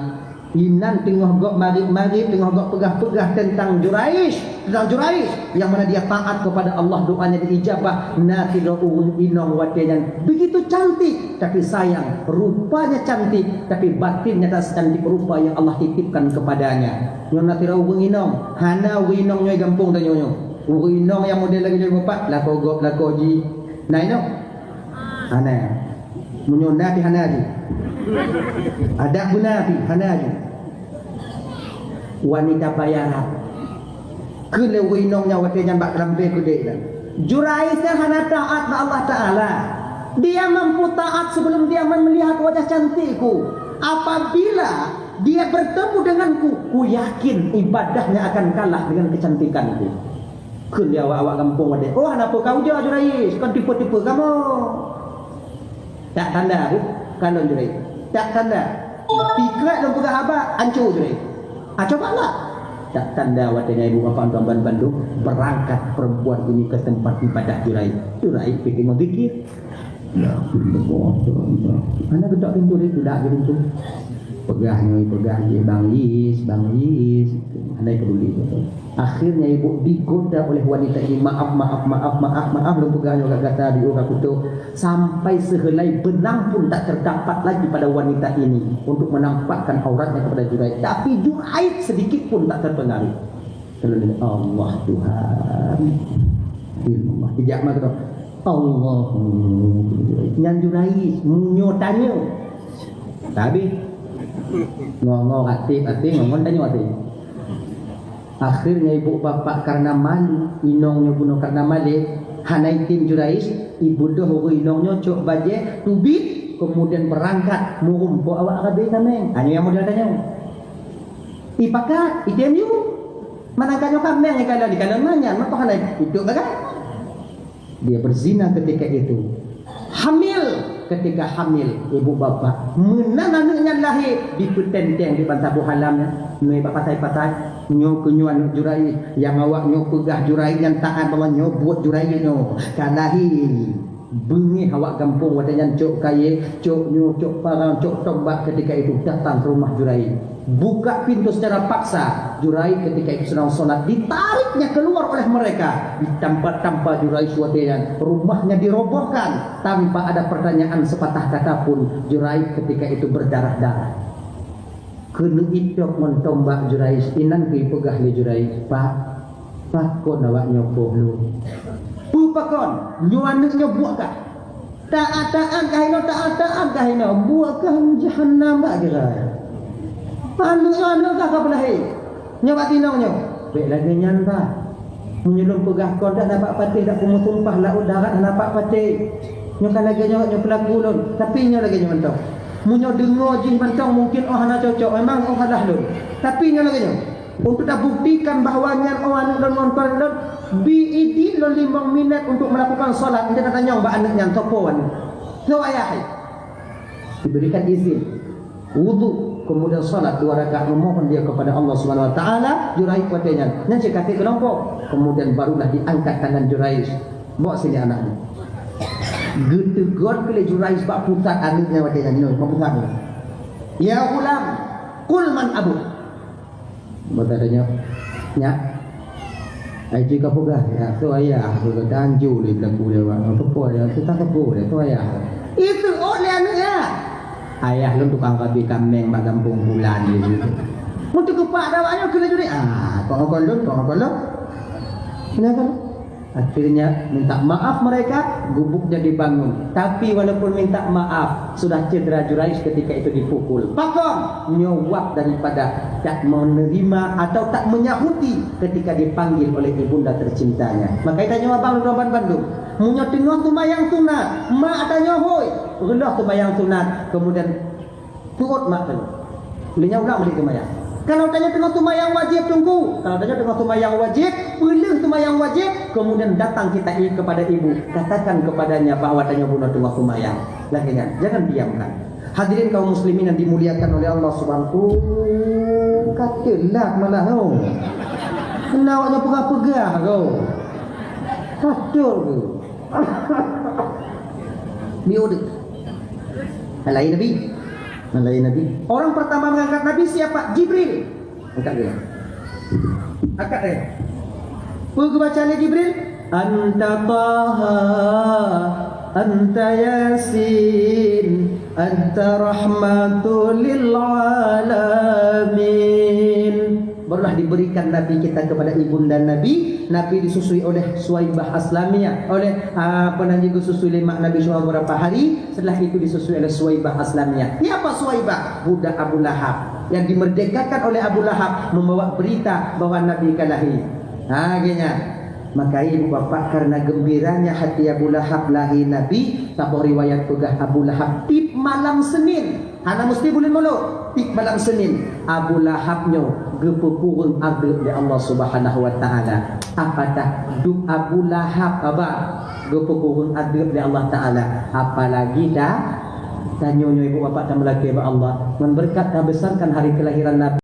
inan teungoh gok marit-marit, teungoh gok peugah-peugah tentang Juraij, tentang Juraij, yang mana dia taat kepada Allah, doanya diijabah. Na sidroe ureuëng inong watée nyan begitu cantik, tapi sayang, rupanya cantik, tapi batinnya tak secantik rupa yang Allah titipkan kepadanya. Nyoe na sidroe ureuëng inong, hana ureuëng inong nyoe gampông tanyoe nyoe. Ureuëng inong nyang model lagée nyoe bapak, lakoe gob lakoe jih. Na inong? Hana. Meunyoe na pih hana jih. Adak beuna pih hana jih. Wanita bayaran. Keu lé ureuëng inong nyan watée nyan bak keurampe keudeh nyan. Juraij nyan hana taat bak Allah Taala. Dia mampu taat sebelum dia melihat wajah cantikku. Apabila dia bertemu denganku, ku yakin ibadahnya akan kalah dengan kecantikanku. Kheun di awak-awak gampông watée, "Oh, hana peue ka ujoe Juraij, kon tipe-tipe kamoe." Tak tanda tu, kalon Juraij. Tak tanda. Tikrek lôn peugah haba, anco Juraij. Ah, coba lah. Tak tanda watée nyan ibu bapak tuan bandum, berangkat perempuan ini ke tempat ibadah Juraij. Juraij pih teungoh zikir. Ya, Allah. Hana geutok pintoe, Juraij, geudak di pintoe. Peugah nyoe, peugah jih, "Bang Yis, Bang Yis." Hana peduli. Akhirnya ibu digoda oleh wanita ini, "Maaf, maaf, maaf, maaf, maaf, lôn peugah nyoe kat gata, di uroe ka kutok." Sampai sehelai benang pun tak terdapat lagi pada wanita ini untuk menampakkan auratnya kepada Juraij. Tapi Juraij sedikit pun tak terpengaruh. Kalau dia, "Allah Tuhan, ilmu Allah." Ijak mah kata, "Allah." Nyan Juraij, nyoe tanyoe. Tapi Ngo-ngo até, até, ngon-ngon tanyoe até. Akhirnya ibu bapak karena malu, inong nyoe bunoe karena malée, hana item Juraij, ibeudôh ureuëng inong nyoe cok bajée, teubiet, kemudian berangkat meurumpok awak rabe kaméng. Ha, nyoe nyang model tanyoe. Ipakat, item yue. Manangka nyoe kaméng ikalon, ikalon manyan, maka hana iduek lagée. Dia berzina ketika itu. Hamil, ketika hamil, ibu bapak. Meunan aneuk nyan lahé, dipeutenteng di bantaboh alam nyan. Nyoe bak patai-patai, nyoe keuh nyoe aneuk Juraij, nyang awak nyoe peugah Juraij nyan taat bak Allah, nyoe buet Juraij nyoe. Ka lahé, beungéh awak gampông watée nyan cok kayée, cok nyoe, cok parang, cok tombak ketika itu datang ke rumah Juraij. Buka pintu secara paksa. Juraij ketika itu sedang sholat, ditariknya keluar oleh mereka. Ditampa-tampa Juraij watée nyan, rumahnya dirobohkan. Tanpa ada pertanyaan sepatah kata pun, Juraij ketika itu berdarah-darah. Keuneuk itôb ngon tombak Juraij, inan keuh ipeugah lé Juraij, "Pak, pakon awak nyoe poh lôn?" "Peue pakon? Nyoe aneuk nyoe buet kah?" Taat-taat kah inoe, taat-taat kah inoe, buet kah jahanam bak kira. Aneuk nyoe, aneuk kah ka peulahé? Nyoe bak tinong nyoe. Bék lagée nyan, bah. Meunyoe lôn peugah kon dak na bak patéh, dak peumeusumpah laôt darat hana bak patéh. Nyoe ka lagée nyoe, nyoe peulaku lôn, tapi nyoe lagée nyoe mantong. Meunyoe deungoe jih mantong mungkin oh hana cocok, memang oh salah lôn. Tapi nyoe lagée nyoe. Untuk tabuktikan bahwa nyan oh aneuk lôn ngon tuan lôn, bi idin lôn limong minét untuk melakukan salat. Enta tatanyong bak aneuk nyan, soe po aneuk? Soe ayah? Diberikan izin. Wudu, kemudian salat dua rakaat memohon dia kepada Allah Subhanahu Wa Taala, Juraij watée nyan. Nyan cit ka trép keulompok. Kemudian barulah diangkat tangan Juraij. Bawa sini anakmu. Geuteugôt keu lé Juraij bak pusat aneuk nyan watée nyan. Nyoe, bak pusat nyoe. "Ya ghulam, qul man abuk." Mata tanya, "Nyak, ai jih ka peugah, ya, soe ayah, soe tanju lé belaku lé awak. Apa po dia, soe tak apa dia, soe ayah." Itu oh lé aneuk ya. "Ayah lôn tukang rabe kaméng bak gampông bulan di situ." Untuk kepak dah awaknya kena juri. Ah, kok ngokon lôn, kok ngokon lôn. Kenapa? Akhirnya minta maaf mereka, gubuknya dibangun. Tapi walaupun minta maaf, sudah cedera Juraij ketika itu dipukul. Pakon? Nyoe wab daripada tak menerima atau tak menyahuti ketika dipanggil oleh ibunda tercintanya. Maka tanyoe abang lôn bandum. Meunyoe teungoh seumayang sunat, mak tanyoe hôi, reuloh seumayang sunat, kemudian Tuot mak tanyoe. Lé nyan ulang balik seumayang. Kalau tanyoe teungoh seumayang wajéb, Teungku. Kalau tanyoe teungoh seumayang wajéb, peuleueh seumayang wajéb, kemudian datang kita i-, kepada ibu, katakan kepadanya bahwa tanyoe bunoe teungoh seumayang. Lagée nyan, jangan diamkan. Hadirin kaum muslimin yang dimuliakan oleh Allah Subhanahu, oh, ka teulat malah, oh. Kena awaknyan peugah-peugah, oh. Ka teulat, oh. Ni udah. Lain Nabi. Nah, lain Nabi. Orang pertama mengangkat Nabi siapa? Jibril. Angkat dia. Angkat dia. Peue geubaca lé Jibril? Anta Taha, anta Yasin, anta rahmatul lil alamin. Barulah diberikan Nabi kita kepada ibunda Nabi. Nabi disusui oleh Suwaibah Aslamiyah, oleh, ah, apa namanya, disusui oleh mak Nabi selama beberapa hari. Setelah itu disusui oleh Suwaibah Aslamiyah. Siapa Suwaibah? Budak Abu Lahab yang dimerdekakan oleh Abu Lahab membawa berita bahwa Nabi ka lahé. Ha, geuhnyan. Maka ibu bapak, karena gembiranya hati Abu Lahab lahé Nabi, saboh riwayat peugah Abu Lahab tiep malam Senin, hana meusti buleuen mulod, tiep malam Senin, Abu Lahab nyoe geupeukureueng adeueb lé Allah Subhanahu wa Taala. Apatah duek Abu Lahab, abang, geupeukureueng adeueb lé Allah Taala, apalagi ta-, tanyoe nyoe ibu bapak tameulakée bak Allah, ngon beureukat tabesarkan hari kelahiran Nabi.